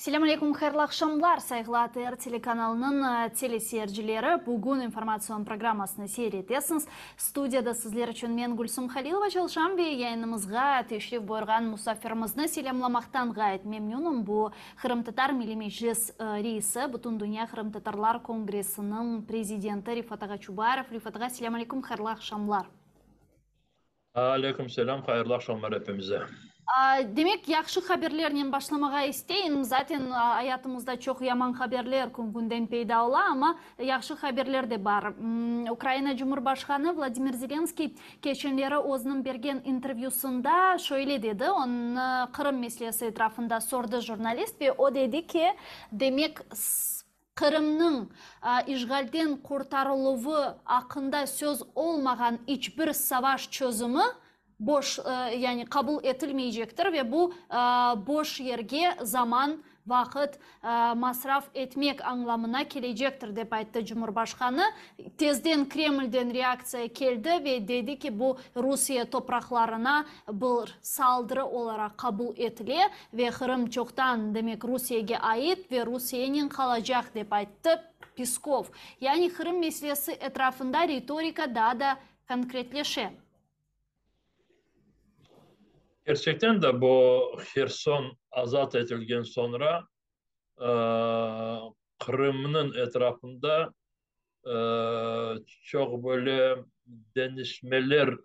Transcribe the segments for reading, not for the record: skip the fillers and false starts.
Selâm aleyküm, hayırlı aqşamlar, sayğılı ATR telekanalınıñ teleseyircileri. Bugün informatsion programmasını seyir etesiñiz. Studiyada sizler içün men, Gülsum Halilova, çalışam ve yayınımızğa teşrif buyurğan musafirimizni selâmlamaqtan ğayet memnünim. Bu, Qırımtatar Milliy Meclis reisi, Bütündünya qırımtatarlar kongressiniñ prezidenti Refat ağa Çubarov. Refat ağa, selâm aleyküm, hayırlı aqşamlar. Aleyküm selâm, hayırlı aqşamlar epimize. Demek, yahşı haberlernen başlamağa isteyim. Zaten ayatımızda çoq yaman haberler kün-künden peyda ola, amma yahşı haberler de bar. Ukraina Cumhurbaşqanı Vladimir Zelenskiy keçenleri özüniñ bergen intervyüsında şöyle dedi, onı Qırım meselesi etrafında sordı jurnalist ve o dedi ki, demek, Qırımnıñ işğalden qurtarıluvı aqqında söz olmağan iç bir savaş çözümi boş, yani qabul etilmeycektir ve bu boş yerge zaman, vaqıt masraf etmek añlamına kelecektir, dep ayttı Cumhurbaşqanı. Tezden Kremlden reaktsiya keldi ve dedi ki, bu Rusiye topraqlarına bir saldırı olaraq qabul etile ve Qırım çoqtan, demek, Rusiyege ait ve Rusiyenen qalacaq, dep ayttı Peskov. Yani Qırım meselesi etrafında ritorika daa da konkretleşe. Kerçekten de bu Herson azat etilgen soñra Qırımnıñ etrafında çoq böyle deñişmeler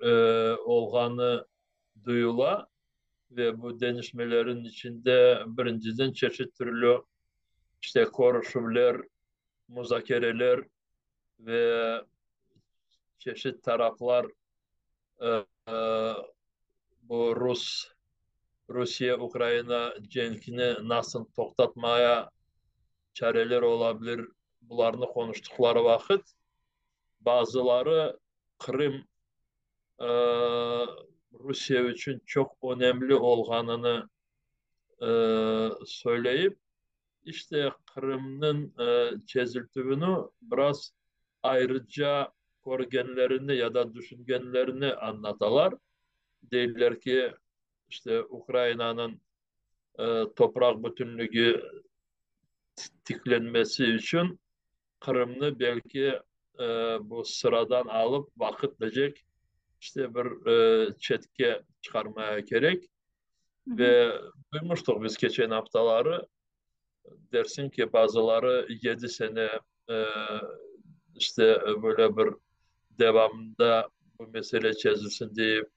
olğanı duyula ve bu deñişmelerin içinde birinciden çeşit türlü işte körüşüvler, muzakereler ve çeşit taraflar bu rus, Rusiye-Ukraina cenkini nasıl toqtatmaya çareler ola bilir, bularnı qonuştıqları vaqıt, bazıları Qırım Rusiye içün çoq önemli olğanını söyleyip, işte Qırımnıñ çeziltüvini biraz ayrıca körgenlerini ya da düşüngenlerini añlatalar. Deyler ki, işte Ukrainanıñ topraq bütünligi tiklenmesi içün Qırımnı belki bu sıradan alıp vaqıtlıcek işte bir çetke çıqarmaya kerek. Ve duymuştıq biz keçen aftaları, dersiñ ki, bazıları yedi sene işte böyle bir devamında bu mesele çezilsin deyip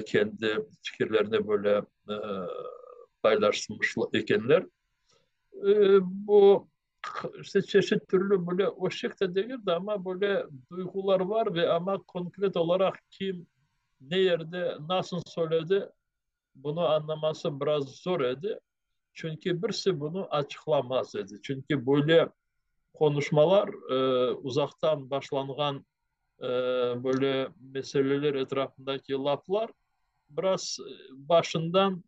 kendi fikirlerini böyle paylaşmış ekenler. Bu işte çeşit türlü böyle öşek de degil de, amma böyle duyğular var ve amma konkret olaraq kim, ne yerde, nasıl söyledi, bunı añlaması biraz zor edi. Çünki birisi bunı açıqlamaz edi. Çünki böyle qonuşmalar uzaqtan başlanğan böyle meseleler etrafındaki laflar biraz başından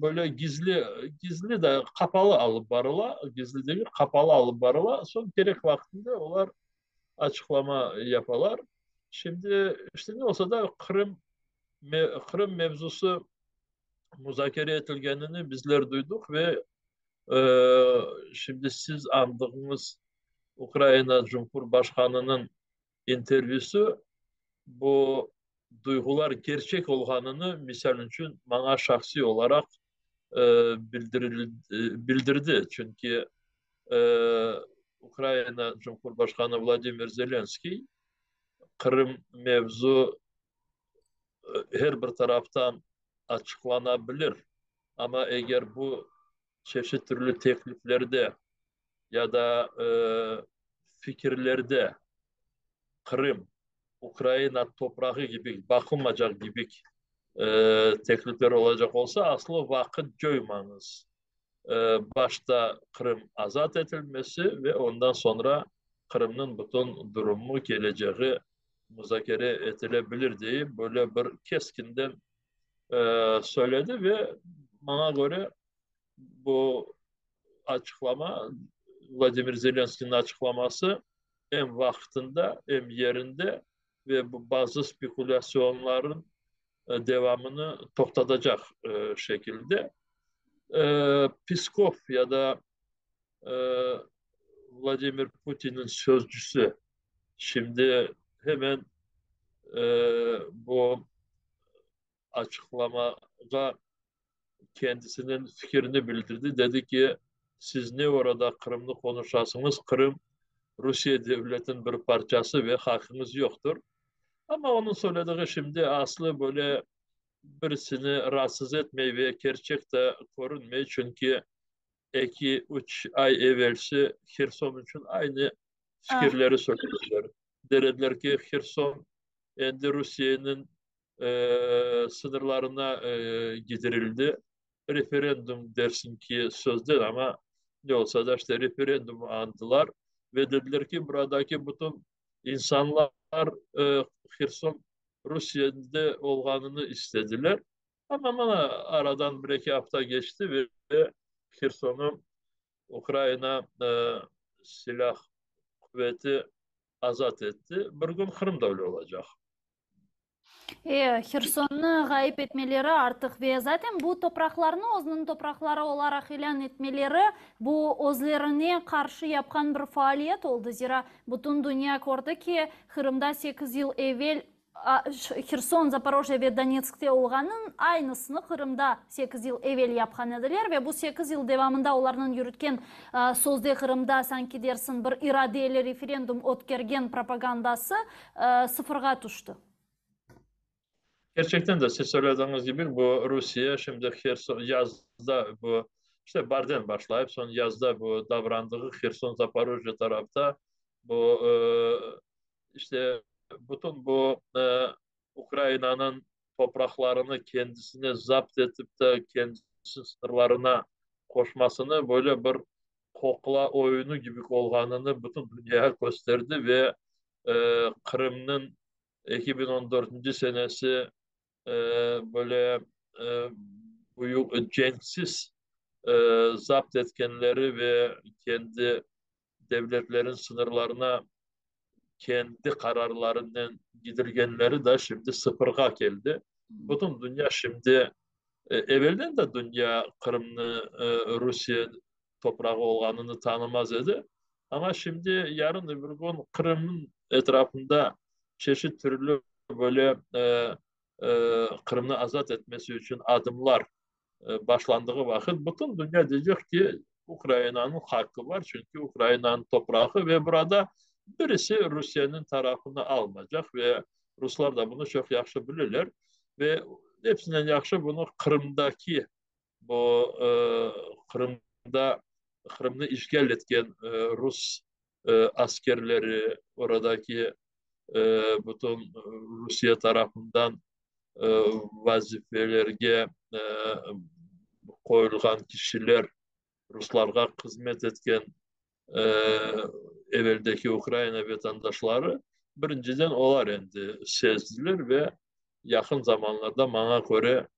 böyle gizli, gizli de qapalı alıp barıla, gizli degil, qapalı alıp barıla, soñ kerek vaqtında olar açıqlama yapalar. Şimdi, işte ne olsa da Qırım, Qırım mevzusı muzakere etilgenini bizler duydıq ve şimdi siz añdığıñız Ukraina Cumhurbaşqanınıñ intervyüsi bu duyğular kerçek olğanını, misal içün, maña şahsiy olaraq bildirdi. Çünki Ukraina Cumhurbaşqanı Vladimir Zelenskiy Qırım mevzu her bir taraftan açıqlana bilir, amma eger bu çeşit türlü tekliflerde ya da fikirlerde Qırım Ukraina toprağı kibi baqılmacaq kibi teklifler olacaq olsa, aslı vaqıt coymañız. Başta Qırım azat etilmesi ve ondan soñra Qırımnıñ bütün durumı, keleceği muzakere etile bilir, deyip, böyle bir keskinden söyledi ve maña köre, bu açıqlama, Vladimir Zelenskıynıñ açıqlaması em vaqtında, em yerinde ve bu bazı spekulâsiyonlarnıñ devamını toqtatacaq şekilde. Peskov ya da Vladimir Putinniñ sözcüsi şimdi hemen bu açıqlamağa kendisiniñ fikirini bildirdi, dedi ki, siz ne orada Qırımnı qonuşasıñız, Qırım Rusiye devletiniñ bir parçası ve haqqıñız yoqtır. Amma onıñ söylediği şimdi aslı böyle birisini raatsız etmey ve kerçek de körünmey, çünki eki, üç ay evelsi Herson içün aynı fikirleri söylediler. Der ediler ki, Herson endi Rusiyeniñ sıñırlarına gidirildi. Referendum dersiñ ki, sözden, amma ne olsa da, işte, referendum añdılar ve dediler ki, buradaki bütün insanlar Herson Rusiyede olğanını istediler. Amma mana aradan bir-eki afta keçti ve Hersonnı Ukraina silâh quveti azat etti. Bir kün Qırım da öyle olacaq. E, Hersonnı ğayıp etmeleri artıq ve zaten bu topraqlarnı özüniñ topraqları olaraq ilân etmeleri, bu özlerine qarşı yapqan bir faaliyet oldı. Zira bütün dünya kördi ki, Qırımda sekiz yıl evel Herson, Zaporojye ve Donetskte olğanınıñ aynısını Qırımda sekiz yıl evel yapqan ediler ve bu sekiz yıl devamında olarnıñ yürütken sözde Qırımda sanki dersin bir iradeli referendum ötkergen propagandası sıfırğa tüşti. Kerçekten de, siz söylediğiniz gibi, bu Rusiye şimdi Herson yazda bu işte baarden başlayıp soñ yazda bu davrandığı Herson, Zaporojye tarafta bu işte bütün bu Ukrainanıñ topraqlarını kendisine zapt etip de kendisi sıñırlarına qoşmasını böyle bir qoqla oyunı kibi olğanını bütün dünyağa kösterdi ve Qırımnıñ 2014 senesi böyle büyük cenksiz zapt etkenleri ve kendi devletlerin sıñırlarına kendi qararlarınen gidirgenleri da şimdi sıfırğa keldi. Bütün dünya şimdi, evelden de dünya Qırımnı Rusiye toprağı olğanını tanımaz edi, amma şimdi yarın öbür kün Qırımnıñ etrafında çeşit türlü böyle Qırımnı azat etmesi içün adımlar başlandığı vaqıt bütün dünya deycek ki, Ukrainanıñ haqqı var, çünki Ukrainanıñ toprağı ve burada birisi Rusiyeniñ tarafını almaycaq ve ruslar da bunı çoq yahşı bileler ve episinden yahşı bunı Qırımdaki bu Qırımda Qırımnı işğal etken rus askerleri, oradaki bütün Rusiye tarafından vazifelerge qoyulğan kişiler, ruslarğa hızmet etken eveldeki Ukraina vatandaşları, birinciden olar endi sezdiler ve yaqın zamanlarda, maña köre,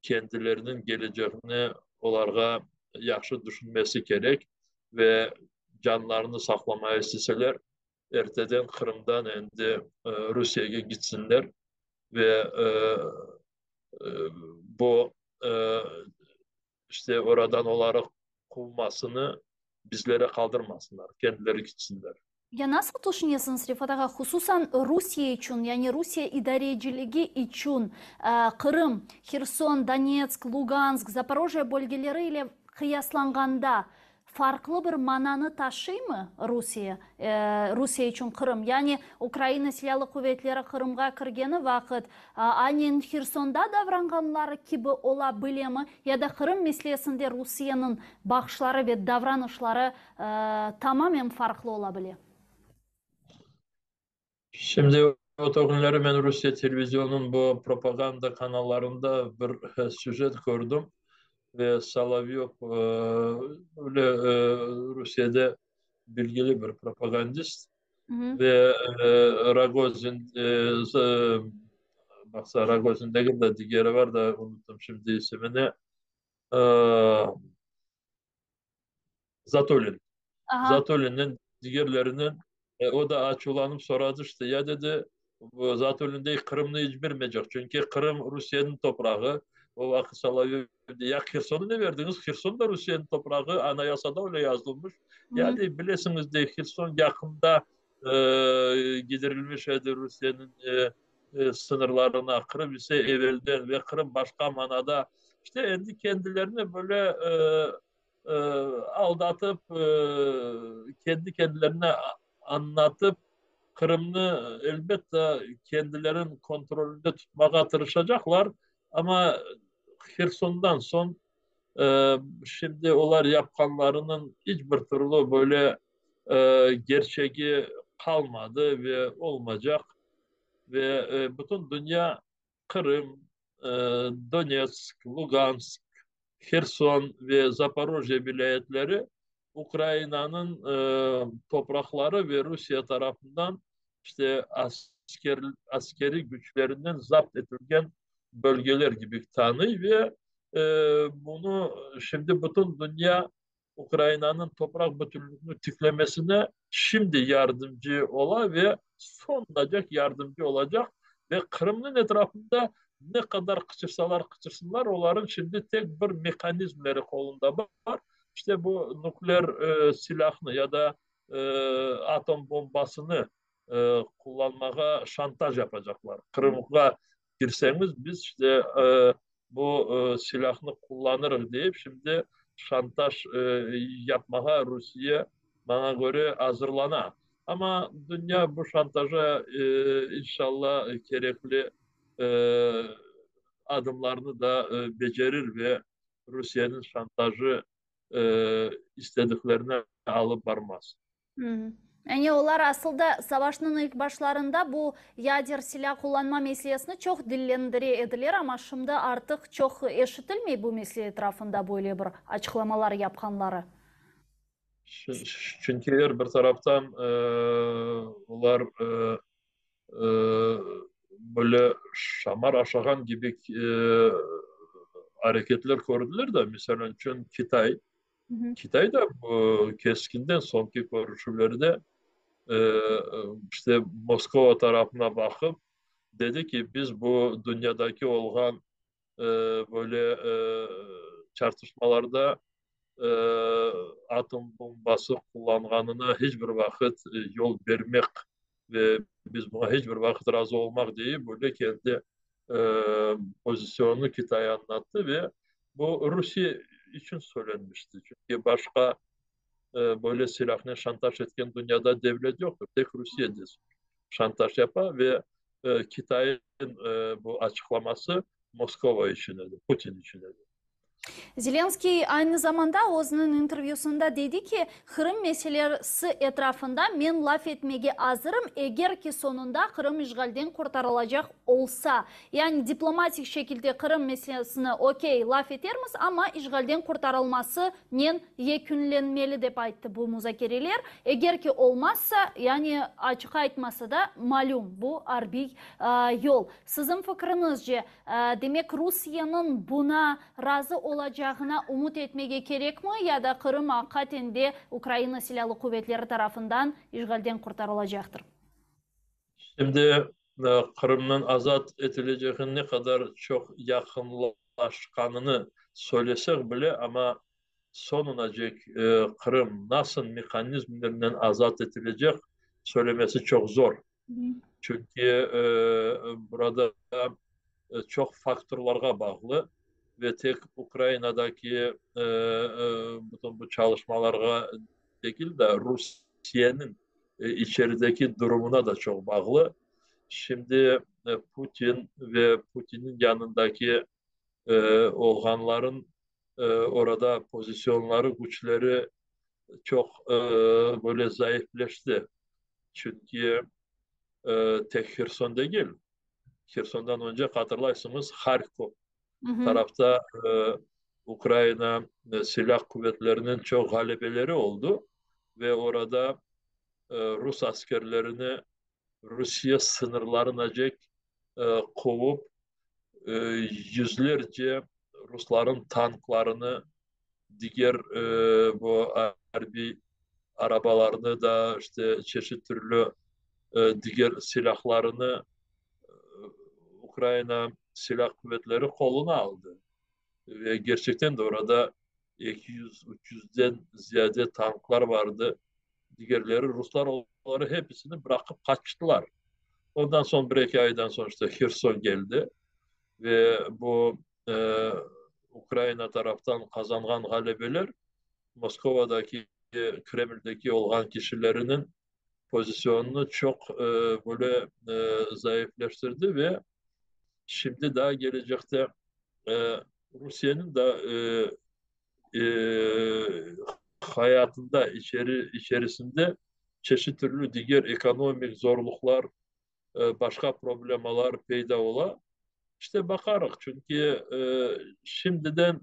kendileriniñ keleceğini olarğa yahşı düşünmesi kerek ve canlarını saqlamaya isteseler, erteden Qırımdan endi Rusiyege gitsinler ve bu işte oradan oları quvmasını bizlere qaldırmasınlar, kendileri gitsinler. Ya nasıl tüşünesiñiz, Refat ağa, hususan Rusiye içün, yani Rusiye idareciligi içün Qırım, Herson, Donetsk, Lugansk, Zaporojye bölgeleri ile qıyaslanğanda farqlı bir mananı taşıymı Rusiye, Rusiye içün Qırım? Yani Ukraina Silâlı Quvetleri Qırımğa kirgeni vaqıt anen Hersonda davranğanları kibi ola bilemi ya da Qırım meselesinde Rusiyeniñ baqışları ve davranışları tamamen farqlı ola bile? Şimdi o künleri men Rusiye televizionunıñ bu propaganda kanallarında bir süjet kördim ve Solovyov öyle Rusiyede bilgili bir propagandist ve Rogozin, baqsa, Rogozin degil de, digeri var da, unuttım şimdi ismini, Zatulin. Zatulinniñ digerlerinen o da açuvlanıp soradı işte, ya dedi, Zatulin dey, Qırımnı iç bermeycek, çünki Qırım Rusiyeniñ toprağı. O vaqıt Solovyov dey, ya Hersonnı ne berdiñiz? Herson da Rusiyeniñ toprağı, anayasada öyle yazılmış. Ya dey, bilesiñiz dey, Herson yaqında gidirilmiş edi Rusiyeniñ sıñırlarına, Qırım ise evelden ve Qırım başqa manada. İşte, endi kendilerini böyle aldatıp, kendi kendilerine añlatıp, Qırımnı, elbette, kendileriniñ kontrolünde tutmağa tırışacaqlar, amma Hersondan soñ şimdi olar yapqanlarınıñ iç bir türlü böyle gerçegi qalmadı ve olmacaq ve bütün dünya Qırım, Donetsk, Lugansk, Herson ve Zaporojye vilâyetleri Ukrainanıñ topraqları ve Rusiye tarafından işte asker askeriy güçlerinden zapt etilgen bölgeler kibi tanıy ve bunı şimdi bütün dünya Ukrainanıñ topraq bütünligini tiklemesine şimdi yardımcı ola ve soñunacek yardımcı olacaq ve Qırımnıñ etrafında ne qadar qıçırsalar qıçırsınlar, olarıñ şimdi tek bir mehanizmleri qolunda bar, işte bu nukleer silâhnı ya da atom bombasını qullanmağa şantaj yapacaqlar. Qırımğa kirseñiz, biz işte bu silâhnı qullanırıq deyip, şimdi şantaj yapmağa Rusiye, maña köre, azırlana. Amma dünya bu şantaja, inşalla, kerekli adımlarnı da becerir ve Rusiyeniñ şantajı istediklerine alıp barmaz. Yani olar asıl da savaşnıñ ilk başlarında bu yader silâ qullanma meselesini çoq dillendire ediler, amma şimdi artıq çoq eşitilmey bu mesele etrafında böyle bir açıqlamalar yapqanları. Çünki er bir taraftan olar böyle şamar aşağan kibi areketler kördiler de, misal içün Kitay Kitay da keskinden soñki körüşüvlerde işte Moskova tarafına baqıp, dedi ki, biz bu dünyadaki olğan böyle çartışmalarda atom bombası qullanğanına hiç bir vaqıt yol bermek ve biz buña hiç bir vaqıt razı olmaq deyip, böyle kendi pozisyonını Kitay añlattı ve bu Rusiye içün söylenmişti. Çünki başqa böyle silâhnen şantaj etken dünyada devlet yoqtır, tek Rusiye şantaj yapa ve Kitayın bu açıqlaması Moskova içün edi, Putin içün edi. Zelenskıy aynı zamanda özüniñ intervyüsında dedi ki, Qırım meselesi etrafında men laf etmege azırım, eger ki soñunda Qırım işğalden qurtarılacaq olsa. Yani diplomatik şekilde Qırım meselesini okey laf etermiz, amma işğalden qurtarılmasınen yekünlenmeli, dep ayttı bu muzakereler. Eger ki olmazsa, yani açıq aytmasa da, malüm, bu arbiy yol. Siziñ fikriñizce, Demek, Rusiyeniñ buña razı olacağına ümüt etmege kerekmi ya da Qırım aqiqaten de Ukraina Silâlı Quvetleri tarafından işğalden qurtarılacaqtır? Şimdi Qırımnıñ azat etilecegi ne qadar çoq yaqınlaşqanını söylesek bile, amma soñunacek Qırım nasıl mehanizmlernen azat etilecek söylemesi çoq zor. Çünki burada çoq faktorlarğa bağlı ve tek Ukrainadaki bütün bu çalışmalarğa degil de, Rusiyeniñ içerideki durumuna da çoq bağlı. Şimdi Putin ve Putinniñ yanındaki olğanların orada pozisyonları, küçleri çoq böyle zayıfleşti. Çünki tek Herson degil, Hersondan önce, hatırlaysıñız, Harkov tarafta Ukraina Silâ quvetleriniñ çoq ğalebeleri oldı ve orada rus askerlerini Rusiye sıñırlarınacek quvıp, yüzlerce ruslarnıñ tanklarını, diger bu arbiy arabalarnı da, işte, çeşit türlü diger silâhlarını Ukraina. Silâ quvetleri qoluna aldı. Ve gerçekten de orada 200, 300-den ziyade tanklar vardı. Digerleri, ruslar oları hepisini bıraqıp qaçtılar. Ondan soñ, bir-eki aydan soñ işte Herson keldi ve bu Ukraina taraftan qazanğan ğalebeler Moskovadaki, Kremldeki olğan kişileriniñ pozisyonını çoq böyle zayıfleştirdi ve şimdi daa gelecekte Rusiyeniñ da hayatında, içeri, içerisinde çeşit türlü diger ekonomik zorluqlar, başqa problemalar peyda ola. İşte baqarıq, çünki şimdiden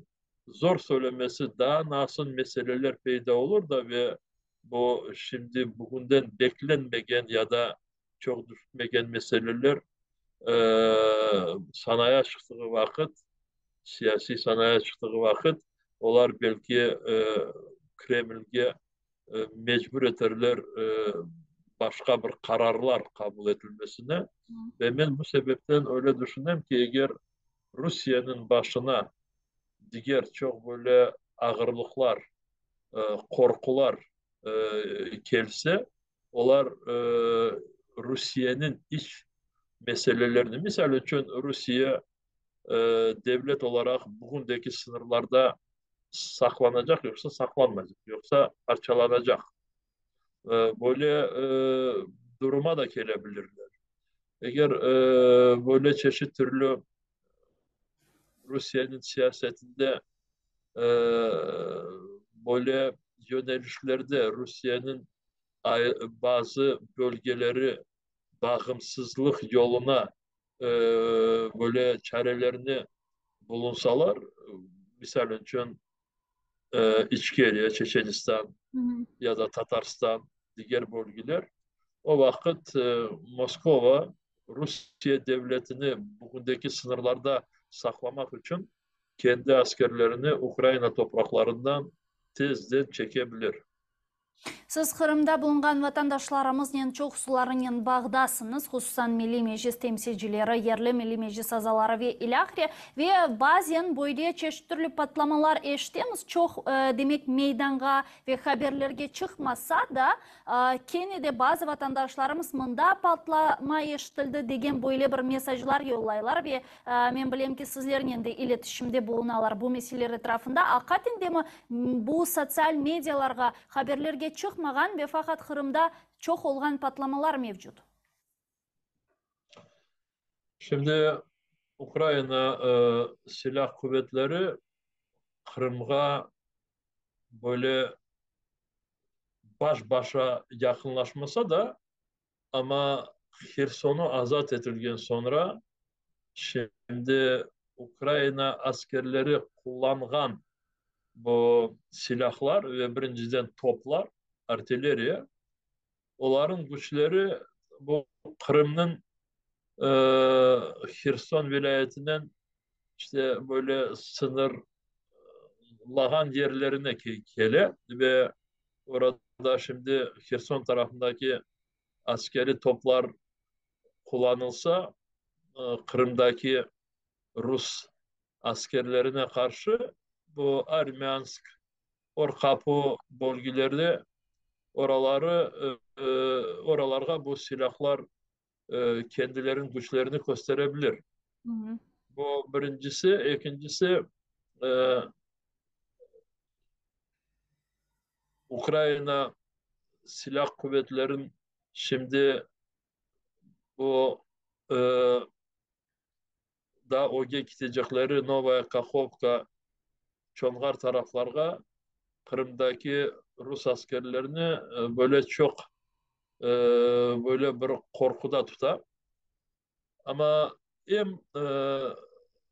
zor söylemesi, daa nasıl meseleler peyda olur da ve bu şimdi bugünden beklenmegen ya da çoq düşünmegen meseleler sanaya çıqtığı vaqıt, siyasiy sanaya çıqtığı vaqıt, olar belki Kremlge mecbur eterler başqa bir qararlar qabul etilmesine. Ve men bu sebepten öyle düşünem ki, eger Rusiyeniñ başına diger çoq böyle ağırlıqlar, qorqular kelse, olar Rusiyeniñ iç meselelerini, misal içün, Rusiye devlet olaraq bugündeki sıñırlarda saqlanacaq yoqsa saqlanmaycaq, yoqsa parçalanacaq. Böyle duruma da kele bilirler. Eger böyle çeşit türlü Rusiyeniñ siyasetinde böyle yönelişlerde Rusiyeniñ bazı bölgeleri bağımsızlıq yoluna böyle çarelerni bulunsalar, misal içün, İçkeriya, Çeçenistan ya da Tatarstan, diger bölgeler, o vaqıt Moskova Rusiye devletini bugündeki sıñırlarda saqlamaq içün kendi askerlerini Ukraina topraqlarından tezden çeke bilir. Siz Qırımda bulunğan vatandaşlarımıznen çoqsularınen bağdasıñız, hususan Milliy Meclis temsilcileri, yerli Milliy Meclis azaları ve ilâhre. Ve bazen böyle çeşit türlü patlamalar eşitemiz, çoq, demek, meydanğa ve haberlerge çıqmasa da, kene de bazı vatandaşlarımız mında patlama eşitildi degen böyle bir mesajlar yollaylar ve men bilem ki, sizlernen de iletişimde bulunalar bu meseleler etrafında. Aqaten demi bu sotsial medialarğa, haberlerge çıqmağan ve faqat Qırımda çoq olğan patlamalar mevcut? Şimdi Ukrayina Silâ quvetleri Qırımğa böyle baş-başa yaqınlaşmasa da, amma Hersonı azat etilgen soñra, şimdi Ukrayina askerleri qullanğan bu silâhlar ve birinciden toplar, artilleriya, olarnıñ küçleri bu Qırımnıñ Herson vilâyetinen işte böyle sıñırlağan yerlerine kele ve orada şimdi Herson tarafındaki askeriy toplar qullanılsa, Qırımdaki rus askerlerine qarşı bu Armânsk, Orqapı bölgelerde oraları, oralarğa bu silâhlar kendileriniñ küçlerini köstere bilir. Bu birincisi. Ekincisi, Ukraina Silâ quvetleriniñ şimdi bu daa ögge ketecekleri Novaya Kahovka, Çonğar taraflarğa Qırımdaki rus askerlerini böyle çoq böyle bir qorquda tuta. Amma em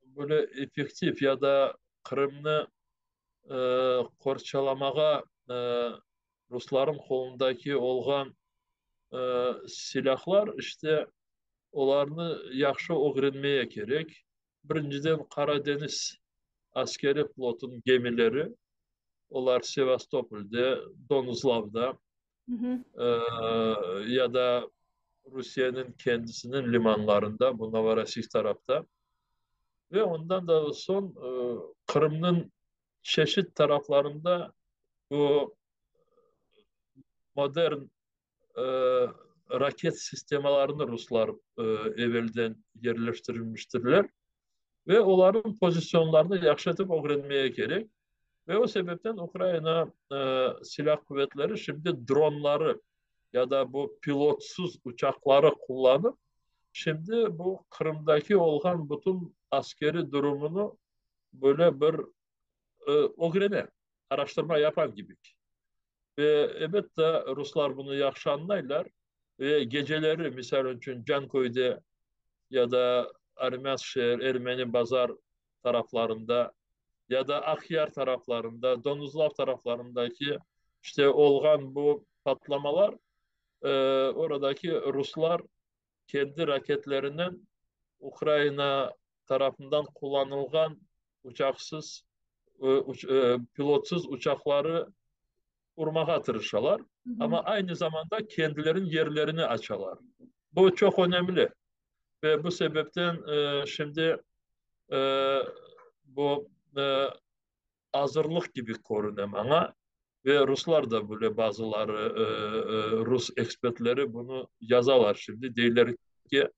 böyle effektiv ya da Qırımnı qorçalamağa ruslarnıñ qolundaki olğan silâhlar, işte, olarnı yahşı ögrenmeye kerek. Birinciden, Qara deñiz askeriy flotunıñ gemileri, olar Sevastopolde, Donuzlavda ya da Rusiyeniñ kendisiniñ limanlarında, bu Novorossiysk tarafta. Ve ondan da soñ Qırımnıñ çeşit taraflarında bu modern raket sistemalarını ruslar evelden yerleştirmiştirler ve olarnıñ pozisyonlarını yahşı etip ögrenmege kerek. Ve o sebepten Ukraina Silâ quvetleri şimdi dronları ya da bu pilotsız uçaqları qullanıp, şimdi bu Qırımdaki olğan bütün askeri durumını böyle bir ögrene, araştırma yapan gibik. Ve, elbette, ruslar bunı yahşı añlaylar ve geceleri, misal içün, Canköyde ya da Armânsk şeer, Ermeni Bazar taraflarında ya da Aqyar taraflarında, Donuzlav taraflarındaki işte olğan bu patlamalar, oradaki ruslar kendi raketlerinen Ukraina tarafından qullanılğan uçaqsız, pilotsız uçaqları urmağa tırışalar, amma aynı zamanda kendileriniñ yerlerini açalar. Bu çoq önemli ve bu sebepten şimdi bu azırlıq kibi körüne maña ve ruslar da böyle bazıları rus ekspertleri bunı yazalar şimdi, deyler ki,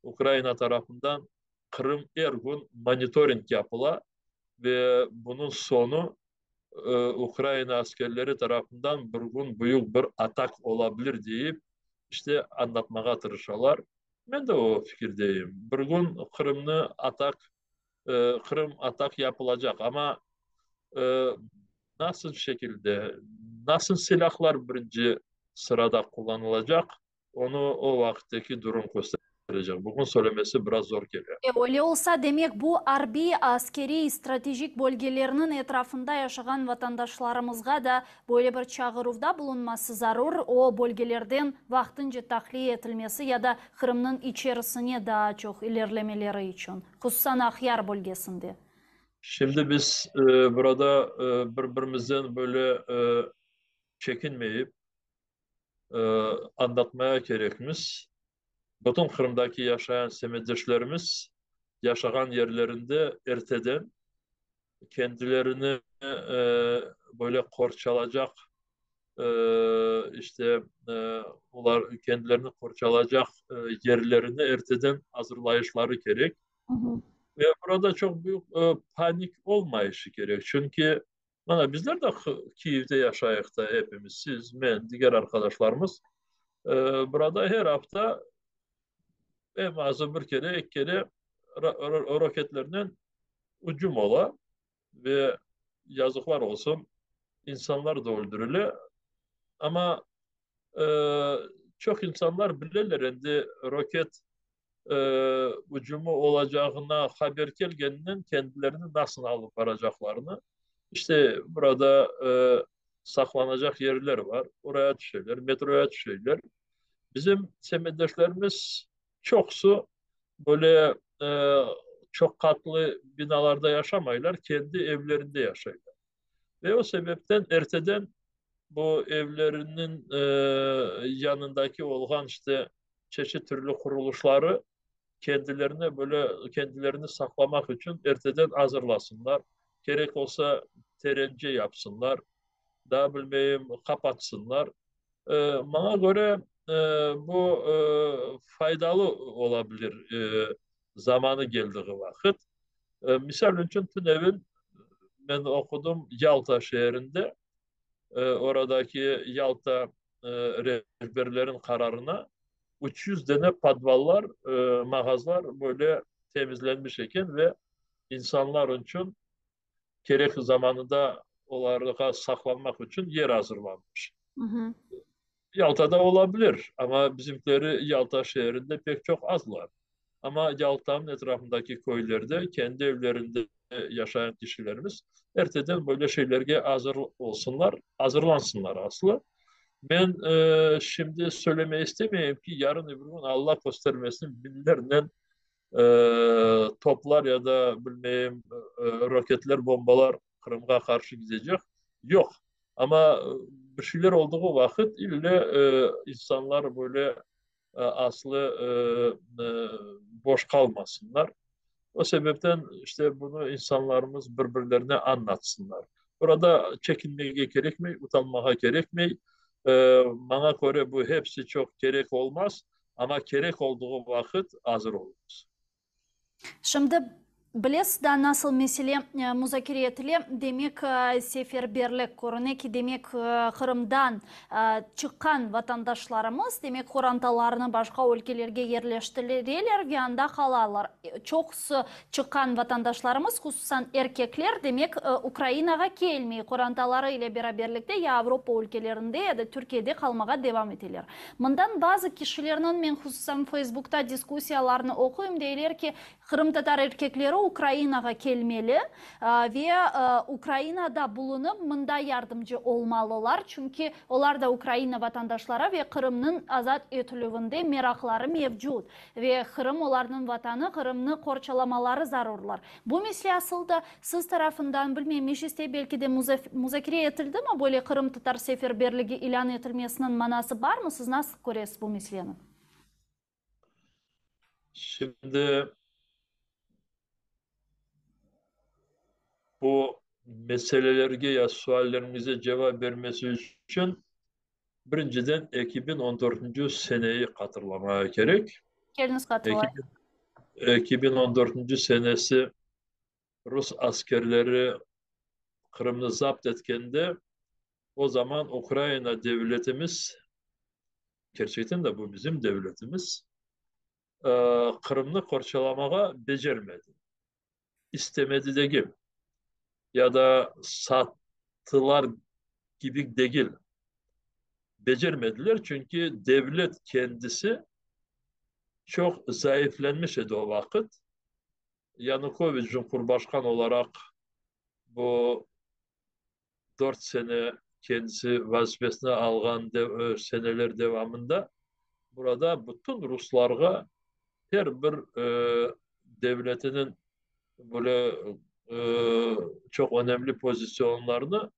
Ukraina tarafından Qırım er kün monitoring yapıla ve bunıñ soñu Ukraina askerleri tarafından bir kün büyük bir atak ola bilir deyip, işte, añlatmağa tırışalar. Men de o fikirdeyim. Bir kün Qırımnı atak, Qırım atak yapılacaq, amma nasıl şekilde, nasıl silâhlar birinci sırada qullanılacaq, Onı o vaqıttaki durum kösterecek. Bugün söylemesi biraz zor kele. Öyle olsa, demek, bu arbiy, askeriy, stratejik bölgelerniñ etrafında yaşağan vatandaşlarımızğa da böyle bir çağıruvda bulunması zarur, o bölgelerden vaqtınca tahliye etilmesi ya da Qırımnıñ içerisine daa çoq ilerlemeleri içün, hususan Aqyar bölgesinde. Şimdi biz burada bir-birimizden böyle çekinmeyip, añlatmaya kerekmiz. Bütün Qırımdaki yaşayan semetdeşlerimiz yaşağan yerlerinde erteden kendilerini böyle qorçalacaq, işte, olar kendilerini qorçalacaq yerlerini erteden azırlayışları kerek. Ve burada çoq büyük panik olmayışı kerek, çünki Mana, bizler de Kiyevde yaşayıq da epimiz, siz, men, diger arqadaşlarımız. Burada her afta eñ azı bir kere, eki kere roketlernen ücüm ola ve yazıqlar olsun, insanlar da öldürile. Amma çoq insanlar bileler endi roket ücümi olacağına haber kelgeninen kendilerini nasıl alıp baracaqlarını. İşte, burada saqlanacaq yerler bar, oraya tüşeler, metroya tüşeler. Bizim semetdeşlerimiz çoqusı böyle çoq qatlı binalarda yaşamaylar, kendi evlerinde yaşaylar. Ve o sebepten erteden bu evleriniñ yanındaki olğan işte çeşit türlü qurulışları kendilerine böyle kendilerini saqlamaq içün erteden azırlasınlar, kerek olsa terence yapsınlar, daa bilmeyim qapatsınlar. Maña köre, bu faydalı ola bilir zamanı keldiği vaqıt. Misal içün, tünevin men oqudım, Yalta şeerinde, oradaki Yalta rehberlerin qararına 300 dene podvallar, mağazlar böyle temizlenmiş eken ve insanlar içün kerek zamanında olarğa saqlanmaq içün yer azırlanmış. Yaltada ola bilir, amma bizimkileri Yalta şeerinde pek çoq azlar. Amma Yaltanıñ etrafındaki köylerde kendi evlerinde yaşayan kişilerimiz erteden böyle şeylerge azır olsunlar, azırlansınlar aslı. Men şimdi söylemey istemeyim ki, yarın öbür kün Alla köstermesin biñlernen toplar ya da bilmeyim roketler, bombalar Qırımğa qarşı gidecek. Yoq. Amma bir şeyler olduğu vaqıt ille insanlar böyle aslı boş qalmasınlar. O sebepten işte bunı insanlarımız bir-birlerine añlatsınlar. Burada çekinmege kerekmey, utanmağa kerekmey. Maña köre, bu hepsi çoq kerek olmaz, amma kerek olduğı vaqıt azır oluñız. Şimdi, bilesiz da, nasıl mesele muzakere etile, demek, seferberlik, körüne ki, demek, Qırımdan çıqqan vatandaşlarımız, demek, qorantalarını başqa ülkelerge yerleştireler ve anda qalalar. Çoqusı çıqqan vatandaşlarımız, hususan erkekler, demek, Ukrainağa kelmey, qorantaları ile beraberlikte ya Avropa ülkelerinde, ya da Türkiyede qalmağa devam eteler. Mından bazı kişilerniñ, men hususan Feysbukta diskussiyalarını oquyım, deyler ki, qırımtatar erkekleri Ukrainağa kelmeli ve Ukrainada bulunıp, mında yardımcı olmalılar, çünki olar da Ukraina vatandaşları ve Qırımnıñ azat etilüvinde meraqları mevcut ve Qırım olarnıñ vatanı, Qırımnı qorçalamaları zarurlar. Bu mesele asıl da siz tarafından, bilmeyim, Mecliste belki de muzakere etildimi, böyle qırımtatar seferberligi ilân etilmesiniñ manası barmı, siz nasıl köresiz bu meseleni? Şimdi bu meselelerge ya suallerimize cevap bermesi içün birinciden 2014 seneyi hatırlamağa kerek. Keliñiz hatırlayıq. 2014 senesi rus askerleri Qırımnı zapt etkende, o zaman Ukraina devletimiz, kerçekten de bu bizim devletimiz, Qırımnı qorçalamağa becermedi. İstemedi degil, ya da sattılar kibi degil. Becermediler, çünki devlet kendisi çoq zayıflenmiş edi o vaqıt. Yanukoviç cumhurbaşqan olaraq bu dört sene kendisi vazifesini alğan seneler devamında burada bütün ruslarğa her bir devletiniñ böyle çoq önemli pozisyonlarını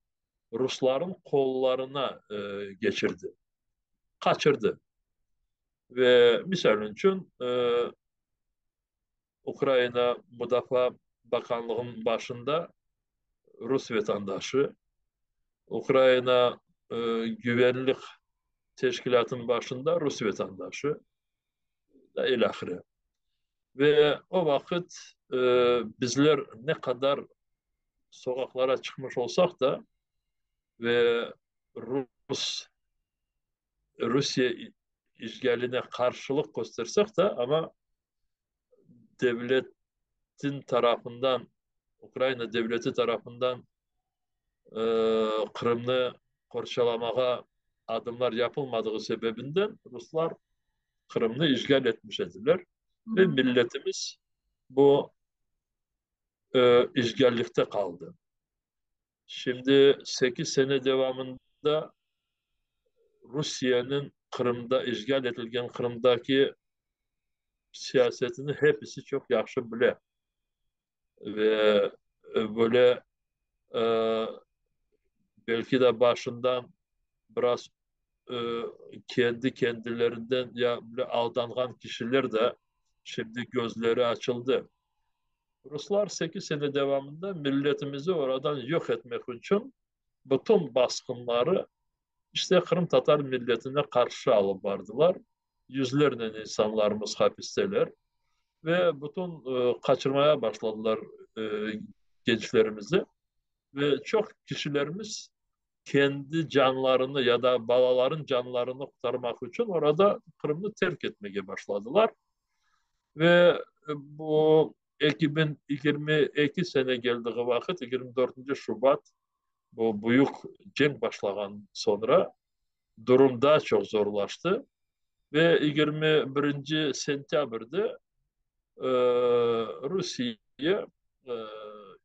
rusların qollarına geçirdi, qaçırdı. Ve misal içün Ukraina Mudafaa Bakanlığınıñ başında rus vatandaşı, Ukraina Güvenlik Teşkilâtınıñ başında rus vatandaşı ve ilâhre. Ve o vaqıt bizler ne qadar soqaqlara çıqmış olsaq da ve rus Rusiye işğaline qarşılıq köstersek de, amma devletin tarafından, Ukraina devleti tarafından Qırımnı qorçalamağa adımlar yapılmadığı sebebinden ruslar Qırımnı işğal etmiş ediler ve milletimiz bu işğallikte qaldı. Şimdi sekiz sene devamında Rusiyeniñ Qırımda, işğal etilgen Qırımdaki siyasetini hepisi çoq yahşı bile. Ve böyle belki de başından biraz kendi kendilerinden ya böyle aldanğan kişiler de şimdi gözleri açıldı. Ruslar sekiz sene devamında milletimizi oradan yoq etmek içün bütün basqınları işte qırımtatar milletine qarşı alıp bardılar. Yüzlernen insanlarımız hapisteler ve bütün qaçırmaya başladılar gençlerimizi ve çoq kişilerimiz kendi canlarını ya da balaların canlarını qurtarmaq içün orada Qırımnı terk etmege başladılar. Ve bu 2022 sene geldiği vaqıt, 24 Şubat, bu büyük cenk başlağan soñra, durum daa çoq zorlaştı. Ve 21 sentâbrde Rusiye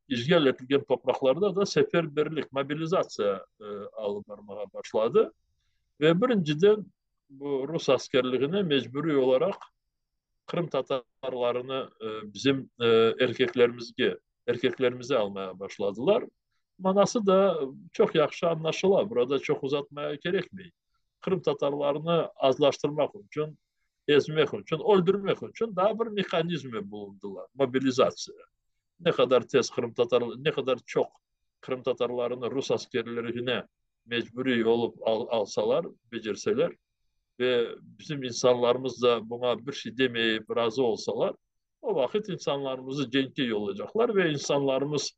işğal etilgen topraqlarda da seferberlik, mobilizatsiya alıp barmağa başladı. Ve birinciden bu rus askerligine mecburiy olaraq qırımtatarlarını bizim erkeklerimizge, erkeklerimizi almaya başladılar. Manası da çoq yahşı añlaşıla, burada çoq uzatmaya kerekmey. Qırımtatarlarnı azlaştırmaq içün. Ezmek içün, öldürmek içün daa bir mehanizmi bulundılar, mobilizatsiya. Ne qadar tez qırımtatar, ne qadar çoq qırımtatarlarını rus askerlerine mecburiy olıp alsalar, becerseler ve bizim insanlarımız da buña bir şey demeyip razı olsalar, o vaqıt insanlarımızı cenkke yollaycaqlar ve insanlarımız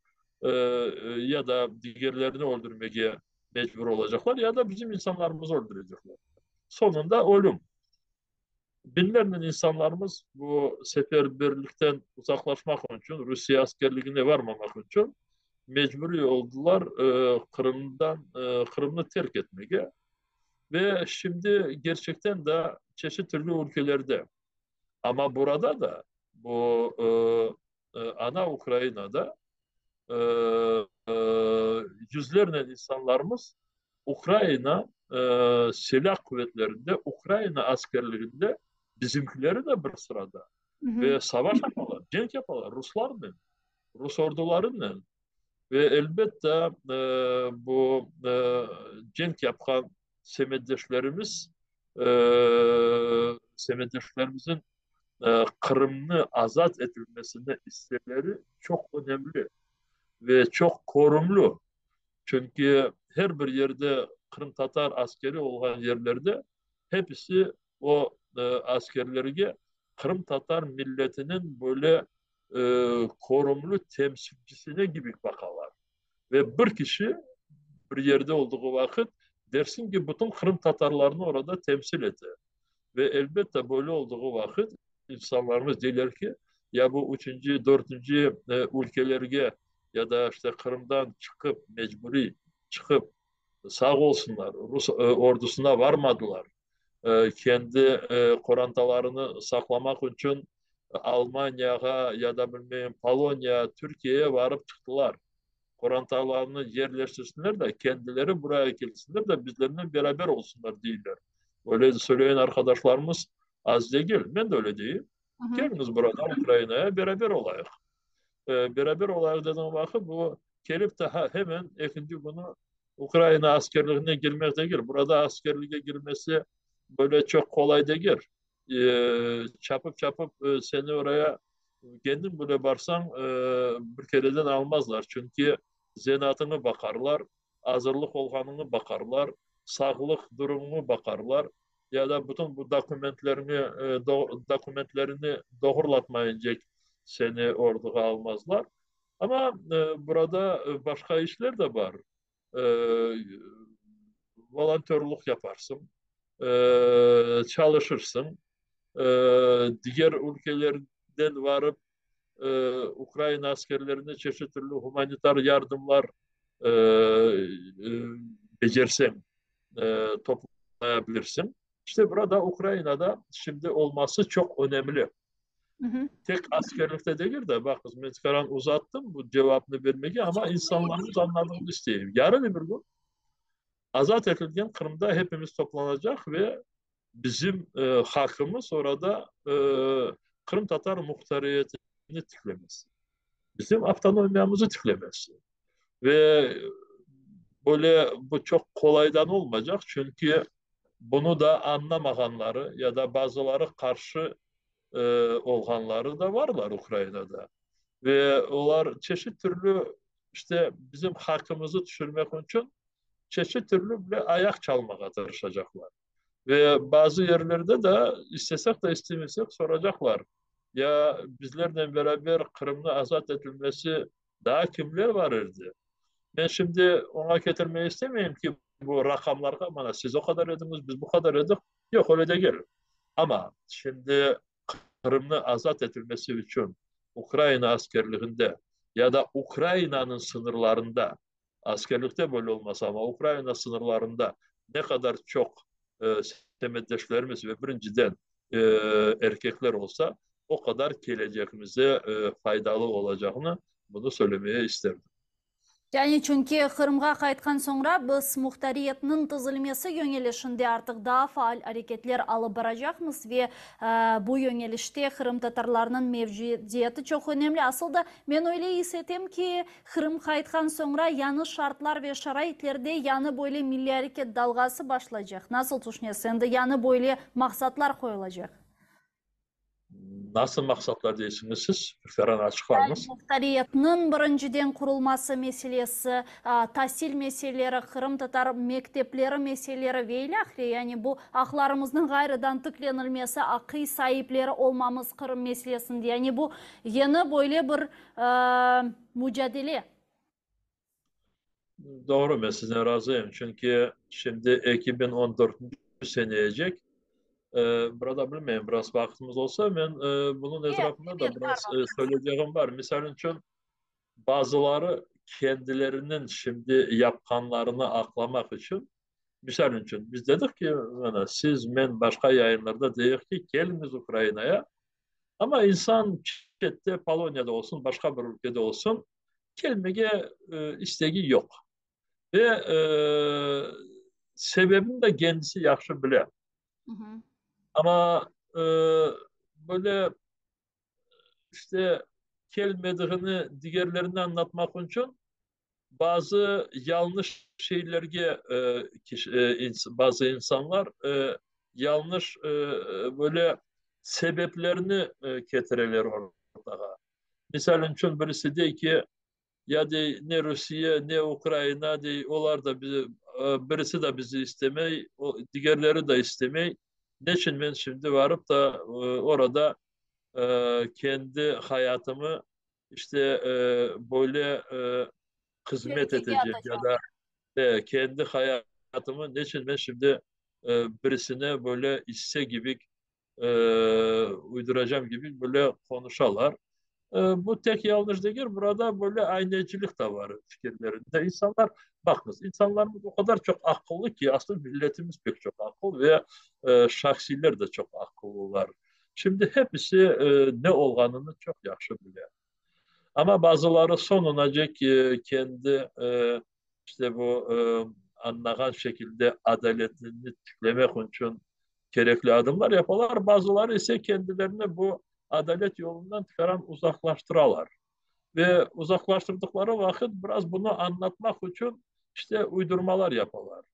ya da digerlerini öldürmege mecbur olacaqlar, ya da bizim insanlarımızı öldürecekler. Soñunda ölüm. Biñlernen insanlarımız bu seferberlikten uzaqlaşmaq içün, Rusiye askerligine varmamaq içün mecburiy oldılar Qırımdan, Qırımnı terk etmege. Ve şimdi kerçekten de çeşit türlü ülkelerde, amma burada da bu ana Ukrainada yüzlernen insanlarımız Ukraina silâ quvetlerinde, Ukraina askerliginde, bizimkileri de bir sırada ve savaş yapalar, cenk yapalar ruslarnen, rus ordularınen. Ve elbette bu cenk yapqan semetdeşlerimiz, semetdeşlerimizniñ Qırımnı azat etilmesine isseleri çoq önemli ve çoq körümli. Çünki her bir yerde qırımtatar askeri olğan yerlerde hepisi o askerlerge qırımtatar milletiniñ böyle körümli temsilcisine kibi baqalar. Ve bir kişi bir yerde olduğu vaqıt dersiñ ki, bütün qırımtatarlarnı orada temsil ete. Ve elbette böyle olduğu vaqıt insanlarımız deyler ki, ya bu üçünci, dörtünci ülkelerge ya da işte Qırımdan çıqıp, mecburiy çıqıp, sağ olsunlar, rus ordusına varmadılar, kendi qorantalarını saqlamaq içün Almaniyağa ya da bilmeyim Poloniya, Türkiyeye varıp çıqtılar. Qorantalarını yerleştirsinler de, kendileri buraya kelsinler de, bizlernen beraber olsunlar, deyler. Öyle söyleyen arqadaşlarımız az degil. Men de öyle deyim. Keliñiz burada Ukrainaya, beraber olayıq. Beraber olayıq dediğim vaqıt, bu kelip de hemen ekinci künü Ukraina askerligine girmek degil. Burada askerlige girmesi böyle çoq qolay degil. Çapıp-çapıp seni oraya kendiñ bile barsañ, bir kereden almazlar. Çünki zenaatıñı baqarlar, azırlıq olğanıñı baqarlar, sağlıq durumıñı baqarlar ya da bütün bu dokumentlerni dokumentlerini doğrulatmayıncek seni orduğa almazlar. Amma burada başqa işler de bar. Volontörlıq yaparsıñ, çalışırsıñ, diger ülkelerden varıp Ukraina askerlerine çeşit türlü humanitar yardımlar becerseñ, toplaya bilirsiñ. İşte burada Ukrainada şimdi olması çoq önemli. Tek askerlikte degil de, baqıñız, men tikaran uzattım bu cevapnı bermege, amma insanlarımız añladığını isteyim. Yarın öbür kün azat etilgen Qırımda hepimiz toplanacaq ve bizim haqımız orada qırımtatar muhtariyetini tiklemesi, bizim avtonomiyamızı tiklemesi. Ve böyle bu çoq qolaydan olmaycaq, çünki bunı da añlamağanları ya da bazıları qarşı olğanları da varlar Ukrainada. Ve olar çeşit türlü işte bizim haqımızı tüşürmek içün çeşit türlü bile ayaq çalmağa tırışacaqlar. Ve bazı yerlerde de istesek de istemesek soracaqlar, ya bizlernen beraber Qırımnı azat etilmesi daa kimler var edi? Men şimdi oña ketirmege istemeyim ki, bu raqamlarğa, mana siz o qadar ediñiz, biz bu qadar edik. Yoq, öyle degil. Amma şimdi Qırımnı azat etilmesi içün Ukraina askerliginde ya da Ukrainanıñ sıñırlarında, askerlikte böyle olmasa, amma Ukraina sıñırlarında ne qadar çoq semetdeşlerimiz ve birinciden erkekler olsa, o qadar kelecegimize faydalı olacağını bunı söylemeye isterdim. Yani çünki Qırımğa qaytqan soñra biz muhtariyetniñ tizilmesi yöñelişinde artıq daa faal areketler alıp baracaqmız ve bu yöñelişte qırımtatarlarnıñ mevcudiyeti çoq önemli. Asıl da men öyle is etem ki, Qırım qaytqan soñra yañı şartlar ve şaraitlerde yañı böyle milliy areket dalğası başlaycaq. Nasıl tüşünesiz, endi yañı böyle maqsatlar qoyulacaq? Nasıl maqsatlar deysiñiz siz? Lütfen açıqlañız. Muhtariyetniñ birinciden qurulması meselesi, tasil meseleleri, qırımtatar mektepleri meseleleri ve ilâhre, yani bu aqlarımıznıñ ğayrıdan tiklenilmesi, aqiy saipleri olmamız Qırım meselesinde, yani bu yeni böyle bir mucadele. Doğru, men siznen razıyım, çünki şimdi 2014-nci seneyecek. Burada bilmeyim, biraz vaqtımız olsa, men bunıñ etrafında da biraz söyleycegim bar. Misal içün, bazıları kendileriniñ şimdi yapqanlarını aqlamaq içün, misal içün, biz dedik ki, mana, siz, men, başqa yayınlarda deyik ki, keliñiz Ukrainaya, amma insan çette, Poloniyada olsun, başqa bir ülkede olsun, kelmege istegi yoq. Ve sebebini de kendisi yahşı bile. Amma böyle işte kelmediğini digerlerine añlatmaq içün bazı yañlış şeylerge bazı insanlar yañlış böyle sebeplerni ketireler ortağa. Misal içün, birisi dey ki, ya dey, ne Rusiye, ne Ukraina dey, olar da bizi, birisi de bizi istemey, digerleri de istemey, neçün men şimdi varıp da orada kendi hayatımı işte böyle hızmet etecem ya da kendi hayatımı neçün men şimdi birisine böyle isse kibi uyduracam kibi böyle qonuşalar. Bu tek yalnış degil, burada böyle aynecilik de var fikirlerinde. İnsanlar, baqıñız, insanlarımız o qadar çoq aqıllı ki, aslı milletimiz pek çoq aqıl ve şahsiyler de çoq aqıllılar. Şimdi hepisi ne olğanını çoq yahşı bile. Amma bazıları soñunacek kendi işte bu añlağan şekilde adaletini tiklemek içün kerekli adımlar yapalar, bazıları ise kendilerini bu adalet yolundan tikaran uzaqlaştıralar. Ve uzaqlaştırdıqları vaqıt biraz bunı añlatmaq içün işte uydurmalar yapalar.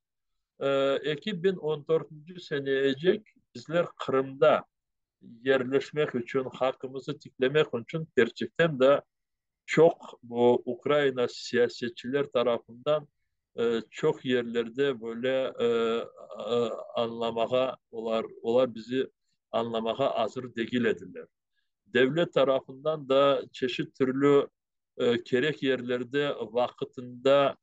2014-nci seneyecek bizler Qırımda yerleşmek içün, haqqımızı tiklemek içün kerçekten de çoq bu Ukraina siyasetçiler tarafından çoq yerlerde böyle añlamağa, olar, olar bizi añlamağa azır degil ediler. Devlet tarafından da çeşit türlü kerek yerlerde vaqıtında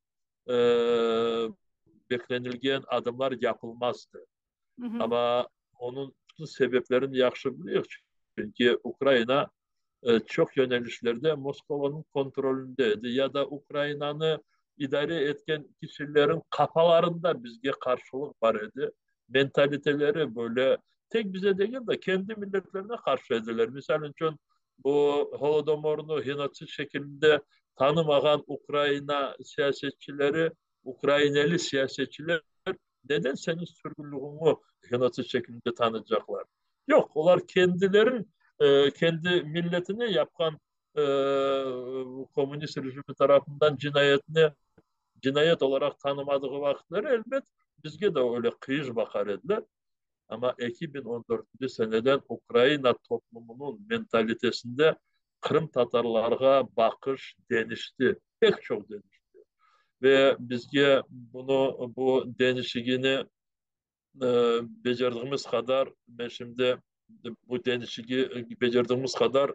beklenilgen adımlar yapılmazdı. Amma onıñ bütün sebeplerini yahşı bileyik, çünki Ukraina çoq yönelişlerde Moskovanıñ kontrolünde edi ya da Ukrainanı idare etken kişilerin qafalarında bizge qarşılıq bar edi, mentaliteleri böyle, tek bize degil de, kendi milletlerine qarşı ediler. Misal içün, bu Holodomornı genotsid şekilinde tanımağan Ukraina siyasetçileri, ukraineli siyasetçiler neden seniñ sürgünlüğüñi genotsid şekilinde tanıycaqlar? Yoq, olar kendilerin, kendi milletine yapqan kommunist rejimi tarafından cinayetni cinayet olaraq tanımadığı vaqıtları, elbet, bizge de öyle qıyış baqar ediler. Amma 2014-nci seneden Ukraina toplumınıñ mentalitesinde qırımtatarlarğa baqış deñişti, pek çoq deñişti. Ve bizge bunı, bu deñişigini becerdigimiz qadar, men şimdi bu deñişigi becerdigimiz qadar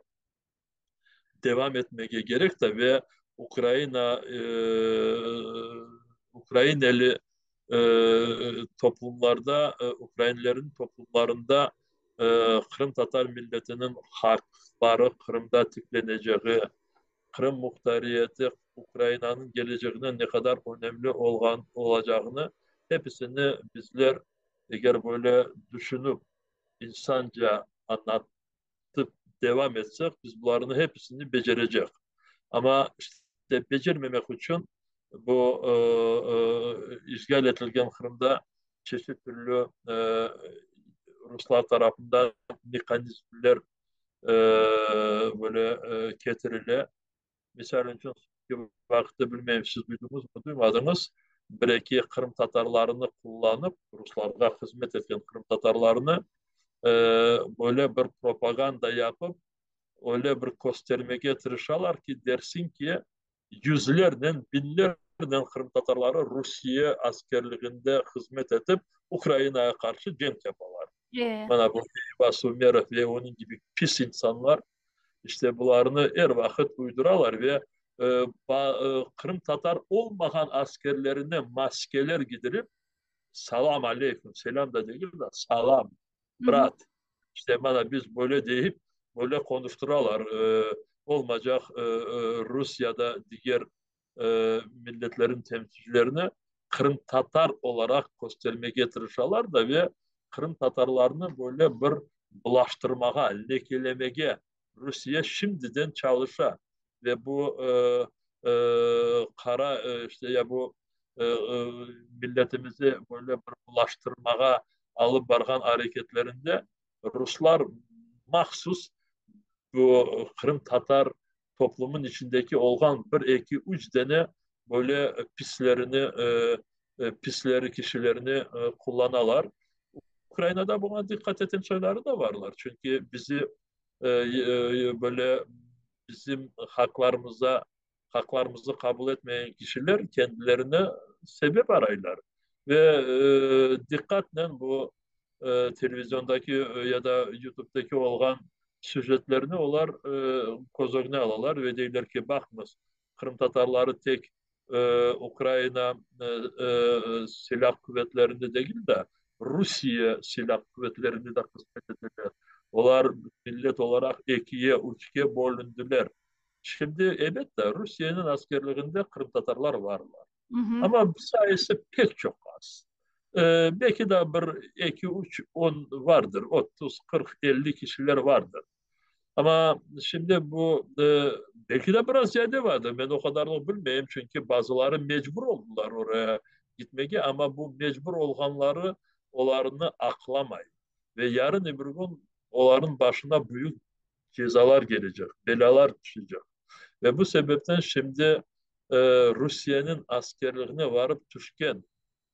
devam etmege kerek de ve Ukraina, ukraineli toplumlarda, ukrainlerniñ toplumlarında qırımtatar milletiniñ haqları Qırımda tikleneceği, Qırım muhtariyeti Ukrainanıñ keleceğine ne qadar önemli olğan olacağını episini bizler eger böyle düşünip, insanca añlatıp devam etsek, biz bularnı episini becerecek. Amma işte becermemek içün bu işğal etilgen Qırımda çeşit türlü ruslar tarafından mehanizmler böyle ketirile. Misal içün, soñki vaqıtta, bilmeyim, siz duyduñızmı, duymadıñız, bir-eki qırımtatarlarını qullanıp, ruslarğa hızmet etken qırımtatarlarnı. Böyle bir propaganda yapıp, öyle bir köstermege tırışalar ki, dersiñ ki, yüzlernen, biñlernen qırımtatarları Rusiye askerliginde hızmet etip, Ukrainağa qarşı cenk yapalar. Mana bu Eyvaz Umerov ve onıñ kibi pis insanlar, işte bularnı er vaqıt uyduralar ve qırımtatar olmağan askerlerine maskeler giydirip, Salam aleyküm, selâm da degil de, salam, brat, işte mana biz böyle deyip, böyle qonuştıralar, olmaycaq rus ya da diger milletlerniñ temsilcilerini qırımtatar olaraq köstermege tırışalar da ve qırımtatarlarnı böyle bir bulaştırmağa, lekelemege Rusiye şimdiden çalışa ve bu qara işte ya bu milletimizi böyle bir bulaştırmağa alıp barğan areketlerinde ruslar mahsus bu qırımtatar toplumın içindeki olğan bir, eki, üç dene böyle pislerini, pisleri kişilerini qullanalar. Ukrainada buña diqqat eten soyları da barlar, çünki bizi böyle bizim haqlarımıza, haqlarımızı qabul etmegen kişiler kendilerine sebep araylar. Ve diqqatnen bu televizyondaki ya da YouTubedaki olğan süjetlerni olar köz ögüne alalar ve deyler ki, baqıñız, qırımtatarları tek Ukraina silâ quvetlerinde degil de, Rusiye silâ quvetlerinde de hızmet eteler. Olar millet olaraq ekiye, üçke bölündiler. Şimdi, elbette, Rusiyeniñ askerliginde qırımtatarlar varlar. Amma sayısı pek çoq az. Belki de bir, eki, üç, on vardır, 30, 40, 50 kişiler vardır. Amma şimdi bu, belki de biraz ziyade vardır, men o qadarını bilmeyim, çünki bazıları mecbur oldılar oraya gitmege, amma bu mecbur olğanları olarnı aqlamay. Ve yarın-öbür kün olarnıñ başına büyük cezalar kelecek, belâlar tüşecek. Ve bu sebepten şimdi Rusiyeniñ askerligine varıp tüşken,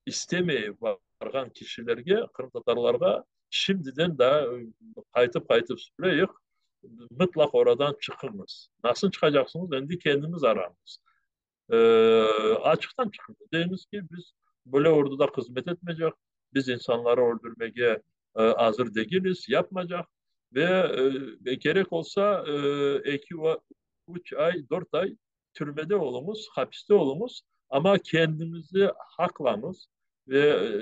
istemeyip barğan kişilerge, qırımtatarlarğa şimdiden daa qaytıp-qaytıp söyleyik, mıtlaq oradan çıqıñız. Nasıl çıqacaqsıñız, endi kendimiz aramız. Açıqtan çıqıñız. Deymiz ki, biz böyle orduda hızmet etmeycek, biz insanları öldürmege azır degiliz, yapmaycaq ve kerek olsa eki, üç ay, dört ay türmede oluñız, hapiste oluñız, amma kendiñizi haqlañız ve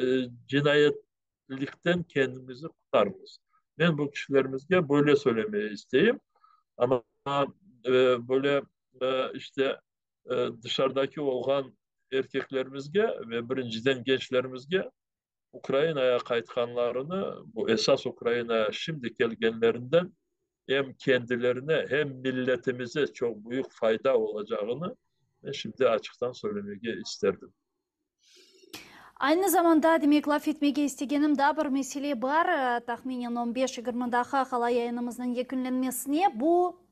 cinayetlikten kendiñizi qurtarıñız. Men bu kişilerimizge böyle söylemege isteyim. Amma böyle işte dışarıdaki olğan erkeklerimizge ve birinciden gençlerimizge Ukrainaya qaytqanlarını, bu esas Ukrainaya şimdi kelgenlerinden em kendilerine, hem milletimize çoq büyük fayda olacağını men şimdi açıqtan söylemege isterdim. Aynı zamanda, demek, laf etmege istegenim daa bir mesele bar, tahminen on beş, yigirmi daqqa qala yayınımıznıñ yekünlenmesine, bu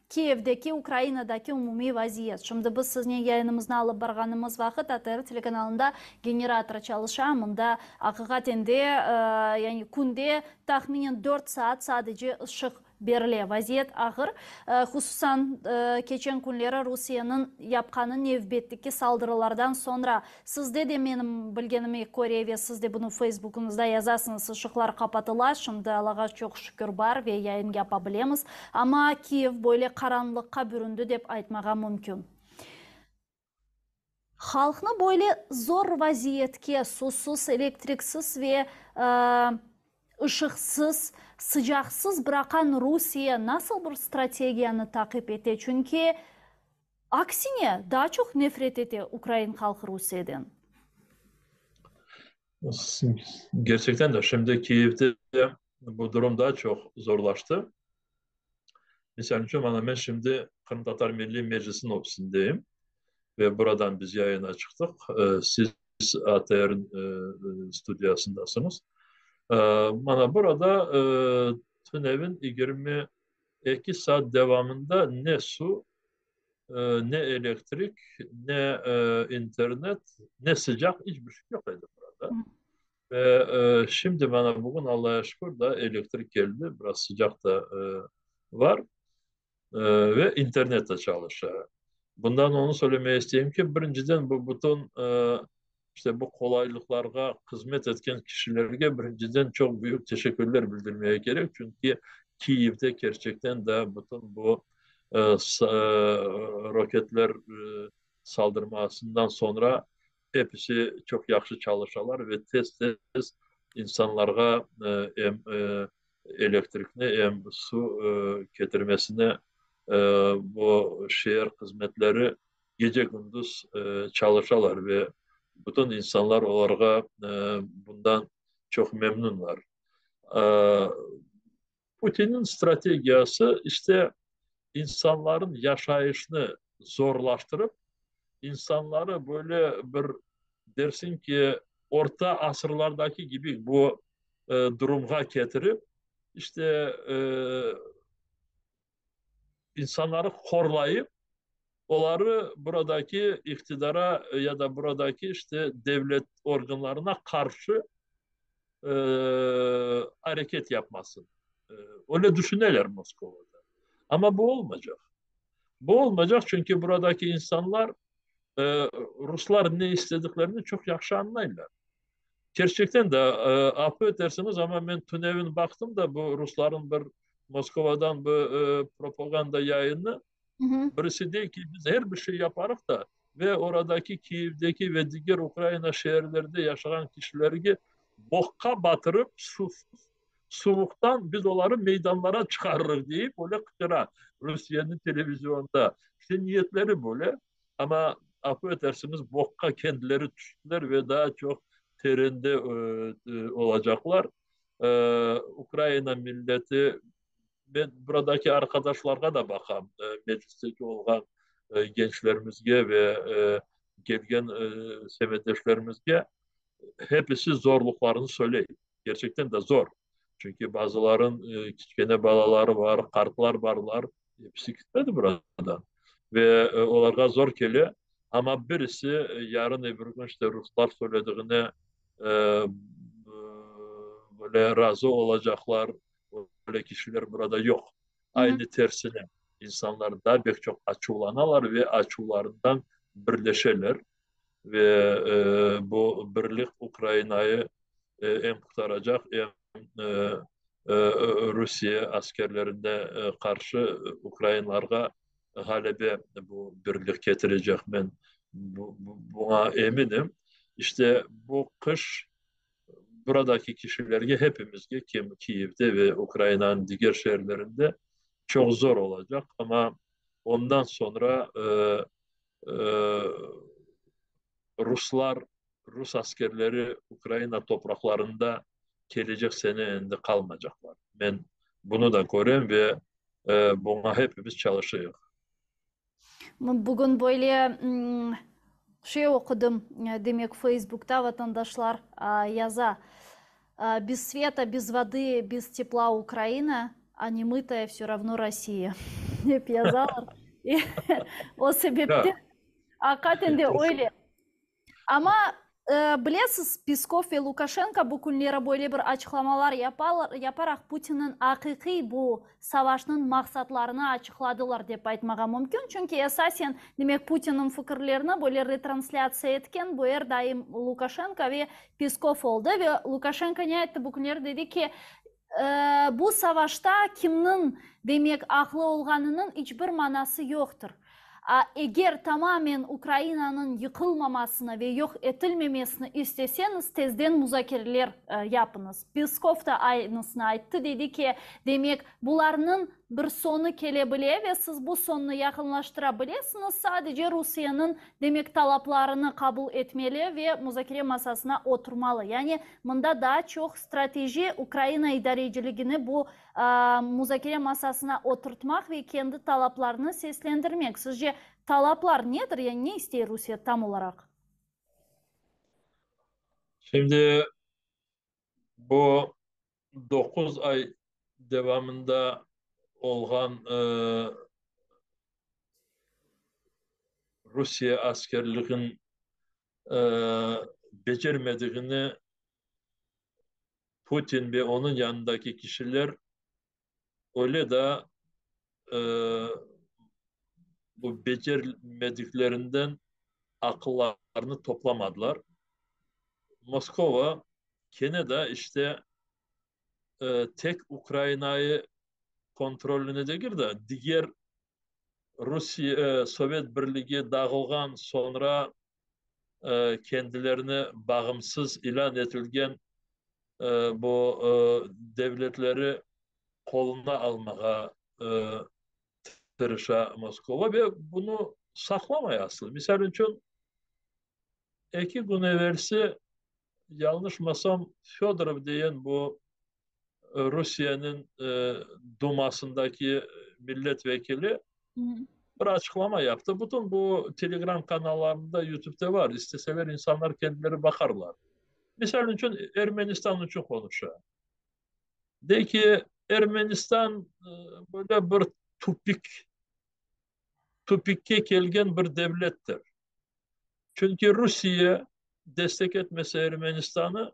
Kiyevdeki, Ukrainadaki umumiy vaziyet. Şimdi biz siznen yayınımıznı alıp barğanımız vaqıt ATR telekanalında generator çalışa, mında aqiqaten de, yani künde tahminen dört saat sadece ışıq berile. Vaziyet ağır. Hususan, keçen künleri Rusiyeniñ yapqanı nevbetteki saldırılardan soñra. Sizde de, menim bilgenime köre, ve siz de bunı Facebookuñızda yazasıñız, ışıqlar qapatıla. Şimdi, Allağa çoq şükür, bar ve yayın yapa bilemiz. Amma Kiyev böyle qaranlıqqa büründi, dep aytmağa mümkün. Halqnı böyle zor vaziyetke, suvsuz, elektriksiz ve ışıqsız, sıcaqsız bıraqan Rusiye nasıl bir strategiyanı taqip ete? Çünki, aksine, daa çoq nefret ete ukrain halqı Rusiyeden. Gerçekten de, şimdi Kiyevde bu durum daa çoq zorlaştı. Misal içün, mana men şimdi Qırımtatar Milliy Meclisiniñ ofisindeyim ve buradan biz yayına çıqtıq. Siz ATR studiyasındasıñız. Mana burada tünevin 22 saat devamında ne suv, ne elektrik, ne internet, ne sıcaq, iç bir şey yoq edi burada. Ve şimdi mana bugün, Allaya şükür, da elektrik keldi, biraz sıcaq da var ve internet de çalışa. Bundan onı söylemege isteyim ki, birinciden bu bütün işte bu qolaylıqlarğa hızmet etken kişilerge birinciden çoq büyük teşekkürler bildirmege kerek, çünki Kiyevde kerçekten de bütün bu roketler saldırmasından soñra episi çoq yahşı çalışalar ve tez-tez insanlarğa em elektrikni, em suv ketirmesini bu şeer hızmetleri gece-kündüz çalışalar ve bütün insanlar olarğa bundan çoq memnunlar. Putinniñ strategiyası, işte, insanların yaşayışını zorlaştırıp, insanları böyle bir, dersiñ ki, orta asırlardaki kibi bu durumğa ketirip, işte, insanları horlayıp, oları buradaki iqtidara ya da buradaki, işte, devlet organlarına qarşı areket yapmasın. Öyle düşüneler Moskovada. Amma bu olmaycaq. Bu olmaycaq, çünki buradaki insanlar ruslar ne istediklerini çoq yahşı añlaylar. Kerçekten de, afu etersiñiz, amma men tünevin baqtım da, bu ruslarnıñ bir Moskovadan bu propaganda yayını, birisi dey ki, biz er bir şey yaparıq da, ve oradaki Kiyevdeki ve diger Ukraina şeerlerde yaşağan kişilerge boqqa batırıp, suvsuz, suvuqtan biz oları meydanlara çıqarırıq, deyip, öyle qıçıra Rusiyeniñ televizionda. İşte, niyetleri böyle. Amma, afu etersiñiz, boqqa kendileri tüştiler ve daa çoq terende olacaqlar. Ukraina milleti, men buradaki arqadaşlarğa da baqam, meclisteki olğan gençlerimizge ve kelgen semetdeşlerimizge, hepisi zorluqlarını söyley. Kerçekten de zor. Çünki bazılarınıñ kiçkene balaları bar, qartlar barlar, episi ketmedi buradan. Ve olarğa zor kele. Amma birisi yarın öbür kün işte ruslar söylediğine böyle razı olacaqlar, öyle kişiler burada yoq. Aynı tersine, insanlar daa pek çoq açuvlanalar ve açuvlarından birleşeler. Ve bu birlik Ukrainayı em qurtaracaq, em Rusiye askerlerine qarşı ukrainlarğa ğalebe bu birlik ketirecek, men buña eminim. İşte, bu qış buradaki kişilerge, hepimizge, kim Kiyevde ve Ukrainanıñ diger şeerlerinde çoq zor olacaq, amma ondan soñra ruslar, rus askerleri Ukraina topraqlarında kelecek sene endi qalmacaqlar. Men bunı da körem ve buña hepimiz çalışıyıq. Bugün böyle şey oqudım, demek, Feysbukta vatandaşlar yaza, Bez sveta, bez vodı, bez tepla Ukraina, a nemıtaya vse ravno Rossiya, dep yazalar. O sebepten, aqiqaten de öyle. Amma, bilesiz, Peskov ve Lukaşenko bu künleri böyle bir açıqlamalar yaparaq Putinniñ aqiqiy bu savaşnıñ maqsatlarını açıqladılar, dep aytmağa mümkün. Çünki esasen, demek, Putinniñ fikirlerini böyle retranslâtsiya etken bu er daim Lukaşenko ve Peskov oldı. Ve Lukaşenko ne ayttı bu künleri, dedi ki, bu savaşta kimniñ, demek, aqlı olğanınıñ iç bir manası yoqtır. Eger tamamen Ukrainanıñ yıqılmamasını ve yoq etilmemesini isteseñiz, tezden muzakereler yapıñız. Peskov da aynısını ayttı, dedi ki, demek, bularnıñ bir soñu kele bile ve siz bu soñnı yaqınlaştıra bilesiñiz, sadece Rusiyeniñ, demek, talaplarını qabul etmeli ve muzakere masasına oturmalı. Yani, mında daa çoq strateji Ukraina idareciligini bu muzakere masasına oturtmaq ve kendi talaplarını seslendirmek. Sizce, talaplar nedir, yani ne istey Rusiye tam olaraq? Şimdi bu doquz ay devamında olğan Rusiye askerliginiñ becermedigini. Putin ve onıñ yanındaki kişiler öyle da bu becermediklerinden aqıllarını toplamadılar. Moskova kene de işte tek Ukrainayı kontrolüne degil de, diger Rusiye, Sovet Birligi dağılğan soñra kendilerini bağımsız ilân etilgen bu devletleri qoluna almağa tırışa Moskova ve bunı saqlamay aslı. Misal içün, eki kün evelsi, yañlışmasam, Födorov deyen bu Rusiyeniñ Dumasındaki millet vekili bir açıqlama yaptı. Bütün bu Telegram kanallarında, YouTubede bar. İsteseler, insanlar kendileri baqarlar. Misal içün, Ermenistan içün qonuşa. Dey ki, Ermenistan böyle bir tupik, tupikke kelgen bir devlettir. Çünki Rusiye destek etmese Ermenistanı,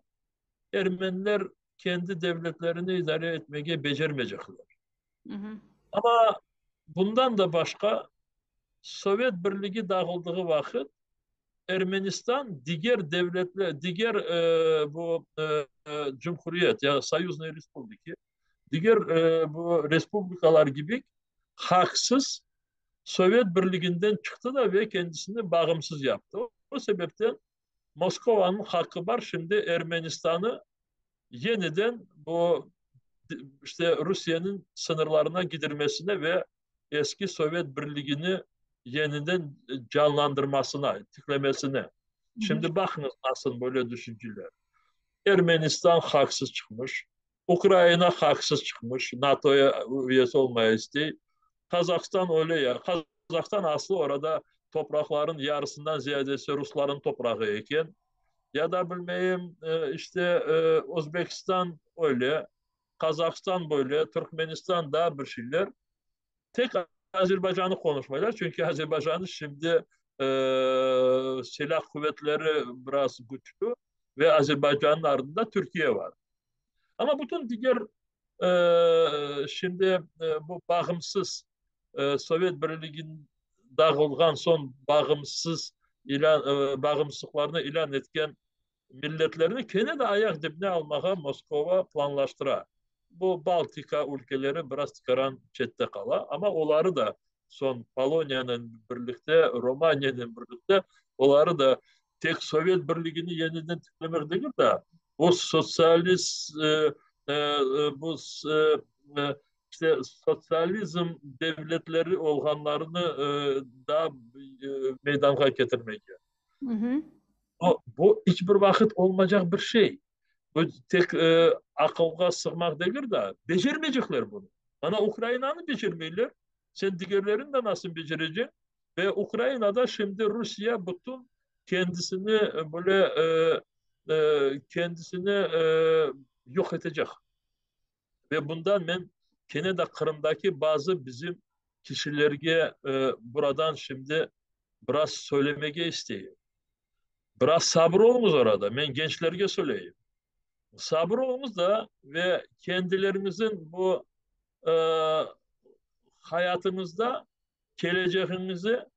ermeniler kendi devletlerini idare etmege becermeycekler. Amma bundan da başqa, Sovet Birligi dağıldığı vaqıt Ermenistan diger devletler, diger bu cumhuriyet ya soyuznıy respubliki, diger bu respublikalar kibi haqsız Sovet Birliginden çıqtı da ve kendisini bağımsız yaptı. O sebepten Moskovanıñ haqqı bar şimdi Ermenistanı yeniden bu işte Rusiyeniñ sıñırlarına gidirmesine ve eski Sovet Birligini yeniden canlandırmasına, tiklemesine. Şimdi baqıñız nasıl böyle düşünceler. Ermenistan haqsız çıqmış, Ukraina haqsız çıqmış, NATOya üyesi olmaya istey. Qazahstan öyle ya. Qazahstan aslı orada topraqların yarısından ziyadesi rusların toprağı eken. Ya da bilmeyim, işte Özbekistan öyle, Qazahstan böyle, Türkmenistan daa bir şeyler. Tek Azerbaycanı qonuşmaylar, çünki Azerbaycanı şimdi silâ quvetleri biraz küçlü ve Azerbaycannıñ ardında Türkiye bar. Amma bütün diger şimdi bu bağımsız Sovet Birliginiñ dağılğan soñ bağımsız ilân bağımsızlıqlarını ilân etken milletlerni kene de ayaq dibine almağa Moskova planlaştıra. Bu Baltika ülkeleri biraz tikaran çette qala, amma oları da soñ Poloniyanen birlikte, Romaniyanen birlikte oları da tek Sovet Birligini yeniden tiklemek degil de, bu sotsialist bu işte sotsializm devletleri olğanlarını daa meydanğa ketirmege. O, bu iç bir vaqıt olmaycaq bir şey. Bu tek aqılğa sığmaq degil de, becermeycekler bunı. Mana Ukrainanı becermeyler, sen digerlerini de nasıl becerecek? Ve Ukrainada şimdi Rusiye bütün kendisini böyle kendisini yoq etecek. Ve bundan men kene de Qırımdaki bazı bizim kişilerge buradan şimdi biraz söylemege isteyim. Biraz sabır oluñız orada, men gençlerge söyleyim. Sabır oluñız da ve kendileriñizin bu hayatıñızda kelecegiñizi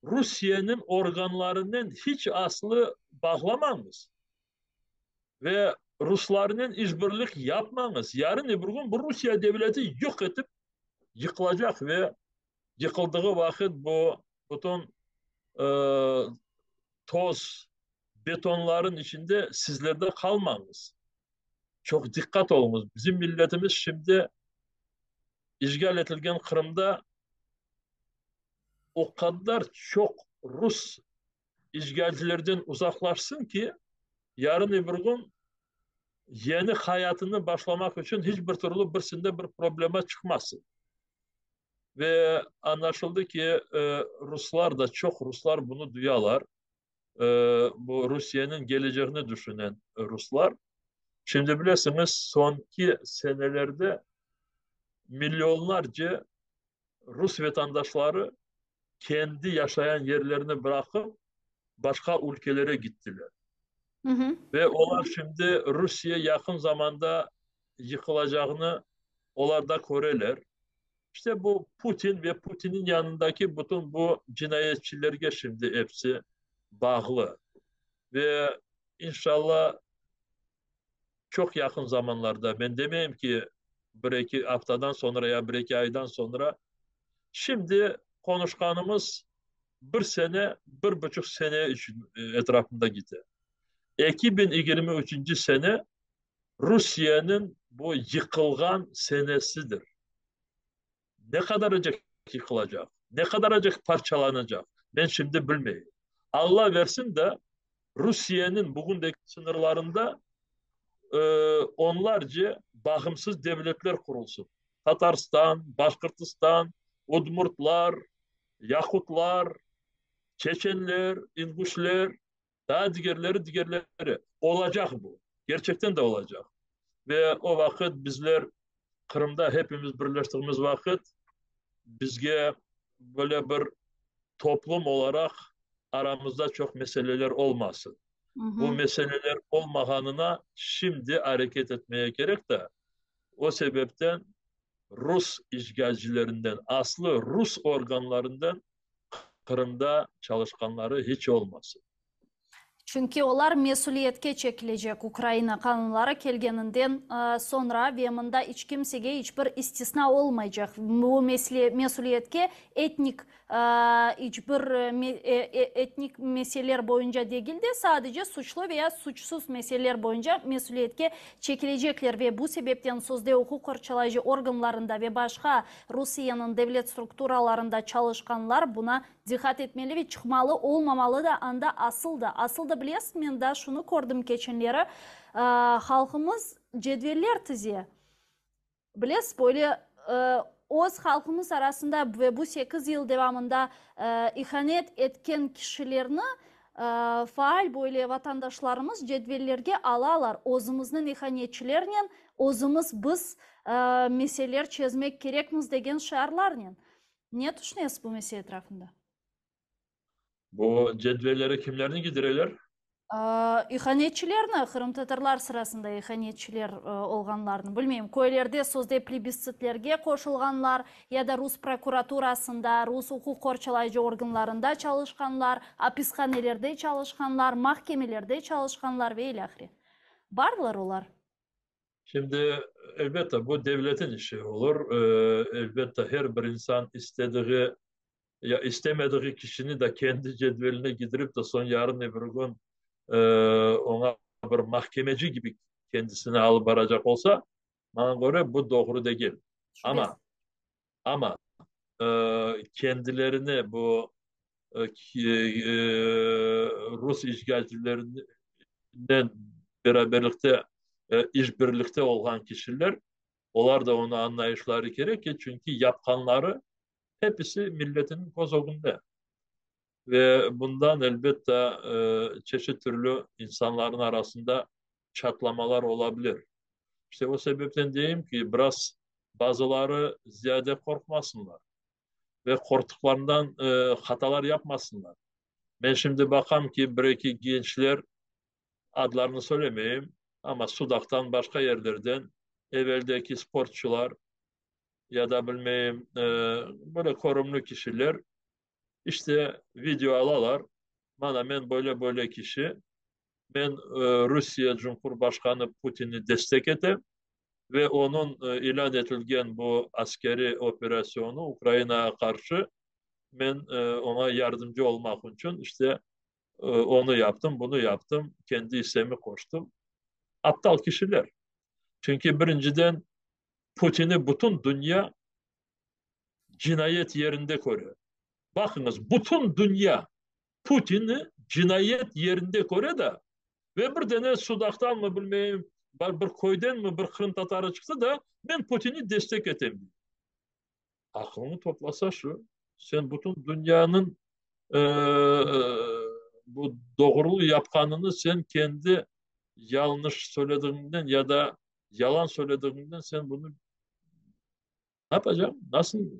Rusiyeniñ organlarınen hiç aslı bağlamañız. Ve ruslarnen işbirlik yapmañız. Yarın öbür kün bu Rusiye devleti yoq etip yıqılacaq ve yıqıldığı vaqıt bu bütün toz, betonların içinde sizler de qalmañız. Çoq diqqat oluñız. Bizim milletimiz şimdi işğal etilgen Qırımda o qadar çoq rus işğalcilerden uzaqlaşsın ki, yarın öbür kün yeni hayatını başlamaq içün hiç bir türlü birsinde bir problema çıqmasın. Ve añlaşıldı ki, ruslar da, çoq ruslar bunı duyalar, bu Rusiyeniñ keleceğini düşünen ruslar. Şimdi bilesiñiz, soñki senelerde millionlarca rus vatandaşları kendi yaşayan yerlerini bıraqıp, başqa ülkelere gittiler. Ve olar şimdi Rusiye yaqın zamanda yıqılacağını olar da köreler. İşte bu Putin ve Putinin yanındaki bütün bu cinayetçilerge şimdi episi bağlı. Ve inşallah çoq yaqın zamanlarda, men demeyim ki, bir-eki aftadan soñra ya bir-eki aydan soñra, şimdi qonuşqanımız bir sene, bir buçuq sene içün etrafında kete. 2023 sene Rusiyeniñ bu yıqılğan senesidir. Ne qadaracaq yıqılacaq, ne qadaracaq parçalanacaq, men şimdi bilmeyim. Alla versin de, Rusiyeniñ bugündeki sıñırlarında onlarca bağımsız devletler qurulsın. Tatarstan, Başqırtistan, Udmurtlar, Yaqutlar, Çeçenler, İnguşler, daa digerleri, digerleri. Olacaq bu. Kerçekten de olacaq. Ve o vaqıt bizler Qırımda hepimiz birleştiğimiz vaqıt bizge böyle bir toplum olaraq aramızda çoq meseleler olmasın. Bu meseleler olmağanına şimdi areket etmeye kerek de, o sebepten rus işğalcilerinden, aslı rus organlarından Qırımda çalışqanları hiç olmasın. Çünki olar mesüliyetke çekilecek, Ukraina qanunları kelgeninden soñra ve mında iç kimsege iç bir istisna olmaycaq. Bu mesüliyetke etnik iç bir etnik meseleler boyunca degil de, sadece suçlu veya suçsuz meseleler boyunca mesüliyetke çekilecekler ve bu sebepten sözde uquq qorçalayıcı organlarında ve başqa Rusiyeniñ devlet strukturalarında çalışqanlar buna diqqat etmeli ve çıqmalı olmamalı da anda asıl da. Asıl da bilesiz, men daa şunı kördim keçenleri, halqımız cedveller tize. Bilesiz, böyle öz halqımız arasında ve bu sekiz yıl devamında ihanet etken kişilerni faal böyle vatandaşlarımız cedvellerge alalar, özümizniñ ihanetçilernen özümiz biz meseleler çezmek kerekmiz degen şiarlarnen. Ne tüşünesiz bu mesele etrafında? Bu cedvelleri kimlerni kidireler? İhanetçilerni, qırımtatarlar sırasında ihanetçiler olğanlarnı, bilmeyim, köylerde sözde plebistsitlerge qoşulğanlar ya da rus prokuraturasında, rus uquq qorçalayıcı organlarında çalışqanlar, apishanelerde çalışqanlar, mahkemelerde çalışqanlar ve ilâhre. Barlar olar. Şimdi, elbette, bu devletin işi olur. Elbette, her bir insan istediği ya istemediği kişini de kendi cedveline gidirip de soñ yarın öbür kün oña bir mahkemeci kibi kendisini alıp baracaq olsa, maña köre, bu doğru degil. Amma, amma kendilerini bu rus işğalcilerinen beraberlikte işbirlikte olğan kişiler, olar da onı añlayışları kerek ki, çünki yapqanları hepisi milletiniñ köz ögünde. Ve bundan, elbette, çeşit türlü insanların arasında çatlamalar olabilir. İşte o sebepten deyim ki, biraz bazıları ziyade qorqmasınlar ve qorqtıqlarından hatalar yapmasınlar. Men şimdi baqam ki, bir-eki gençler, adlarını söylemeyim, amma Sudaqtan, başqa yerlerden eveldeki sportçular ya da bilmeyim, böyle körümli kişiler, işte, video alalar, mana men böyle-böyle kişi, men Rusiye Cumhurbaşqanı Putinni destek etem ve onıñ ilân etilgen bu askeriy operasyonı Ukrainağa qarşı men oña yardımcı olmaq içün, işte, onı yaptım, bunı yaptım, kendi issemi qoştım. Aptal kişiler. Çünki birinciden Putinni bütün dünya cinayet yerinde köre. Baqıñız, bütün dünya Putinni cinayet yerinde köre da, ve bir dene Sudaqtanmı, bilmeyim, bir köydenmi bir qırımtatarı çıqtı da, men Putinni destek etem, dey. Aqılıñı toplasa şu, sen bütün dünyanıñ bu doğrulı yapqanını sen kendi yañlış söyledigiñden ya da yalan söyledigiñden sen bunı ne yapacağım, nasıl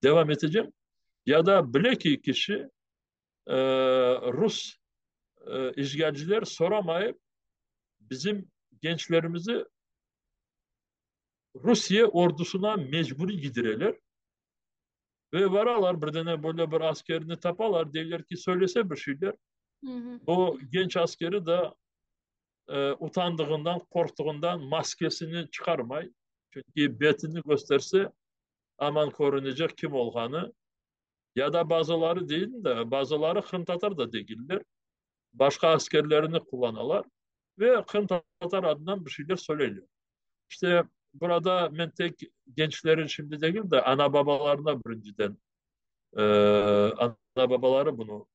devam etecem? Ya da bile ki kişi rus. işğalciler soramayıp bizim gençlerimizi Rusiye ordusına mecburiy gidireler. Ve varalar, bir dane böyle bir askerini tapalar, deyler ki, söylese bir şeyler. O genç askeri de utandığından, qorqtığından maskesini çıqarmay, çünki betini kösterse, aman körünecek kim olğanı. Ya da bazıları deyim de, bazıları qırımtatar da degiller, başqa askerlerini qullanalar ve qırımtatar adından bir şeyler söyleyler. İşte, burada men tek gençlerin şimdi degil de, ana-babalarına birinciden, ana-babaları bunı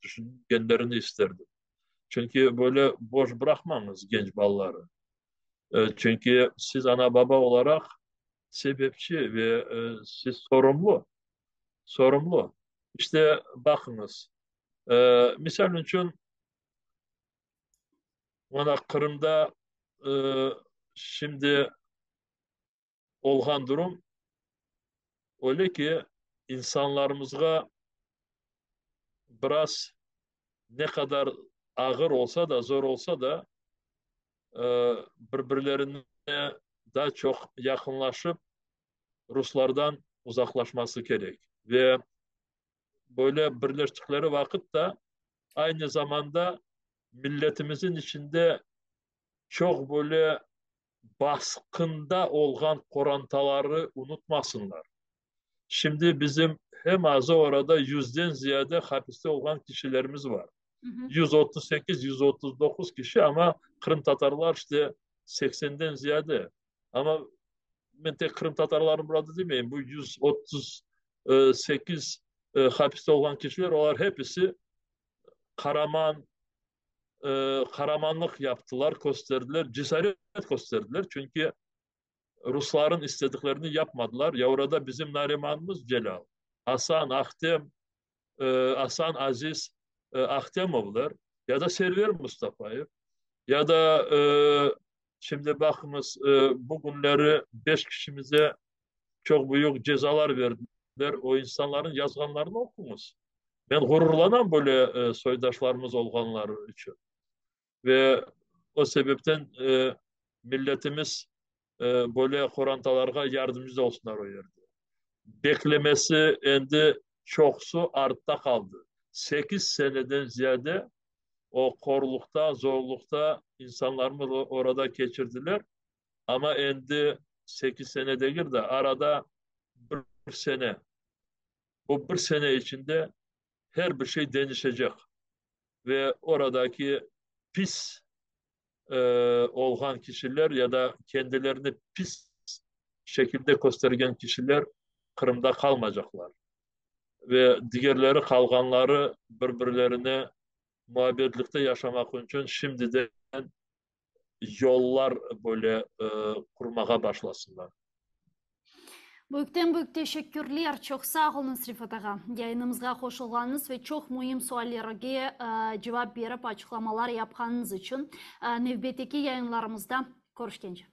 tüşüngenlerini isterdim. Çünki böyle boş bıraqmañız genç balaları. Çünki siz ana-baba olaraq sebepçi ve siz sorumlu. Sorumlu. İşte, baqıñız, misal içün, mına Qırımda şimdi olğan durum öyle ki, insanlarımızğa biraz ne qadar ağır olsa da, zor olsa da, bir-birlerine daa çoq yaqınlaşıp, ruslardan uzaqlaşması kerek. Ve böyle birleştikleri vaqıt da, aynı zamanda milletimizin içinde çoq böyle basqında olğan qorantaları unutmasınlar. Şimdi bizim hem azı orada yüzden ziyade hapiste olğan kişilerimiz var. 138, 139 kişi, amma qırımtatarlar işte seksenden ziyade. Amma men tek qırımtatarlarnı burada demeyim, bu 138 hapiste olğan kişiler, olar hepisi qaraman, qaramanlıq yaptılar, kösterdiler, cesaret kösterdiler, çünki rusların istediklerini yapmadılar. Ya orada bizim Narimanımız Celâl, Asan, Ahtem, Asan, Aziz Ahtemovlar, ya da Server Mustafayev, ya da şimdi baqıñız, bu künleri beş kişimize çoq büyük cezalar berdiler, o insanların yazğanlarını oquñız. Men ğururlanam böyle soydaşlarımız olğanları içün. Ve o sebepten milletimiz böyle qorantalarğa yardımcı da olsunlar o yerde. Beklemesi endi çoqusı artta qaldı. Sekiz seneden ziyade o qorluqta, zorluqta insanlarımız orada keçirdiler. Amma endi sekiz sene degil de, arada bir sene. Bu bir sene içinde her bir şey deñişecek ve oradaki pis olğan kişiler ya da kendilerini pis şekilde köstergen kişiler Qırımda qalmacaqlar ve digerleri qalğanları bir-birlerine muabbetlikte yaşamaq içün şimdiden yollar böyle qurmağa başlasınlar. Büyükten büyük teşekkürler, çoq sağ oluñız, Refat ağa, yayınımızğa qoşulğanıñız ve çoq müim suallerge cevap berip açıqlamalar yapqanıñız içün. Nevbetteki yayınlarımızda körüşkence.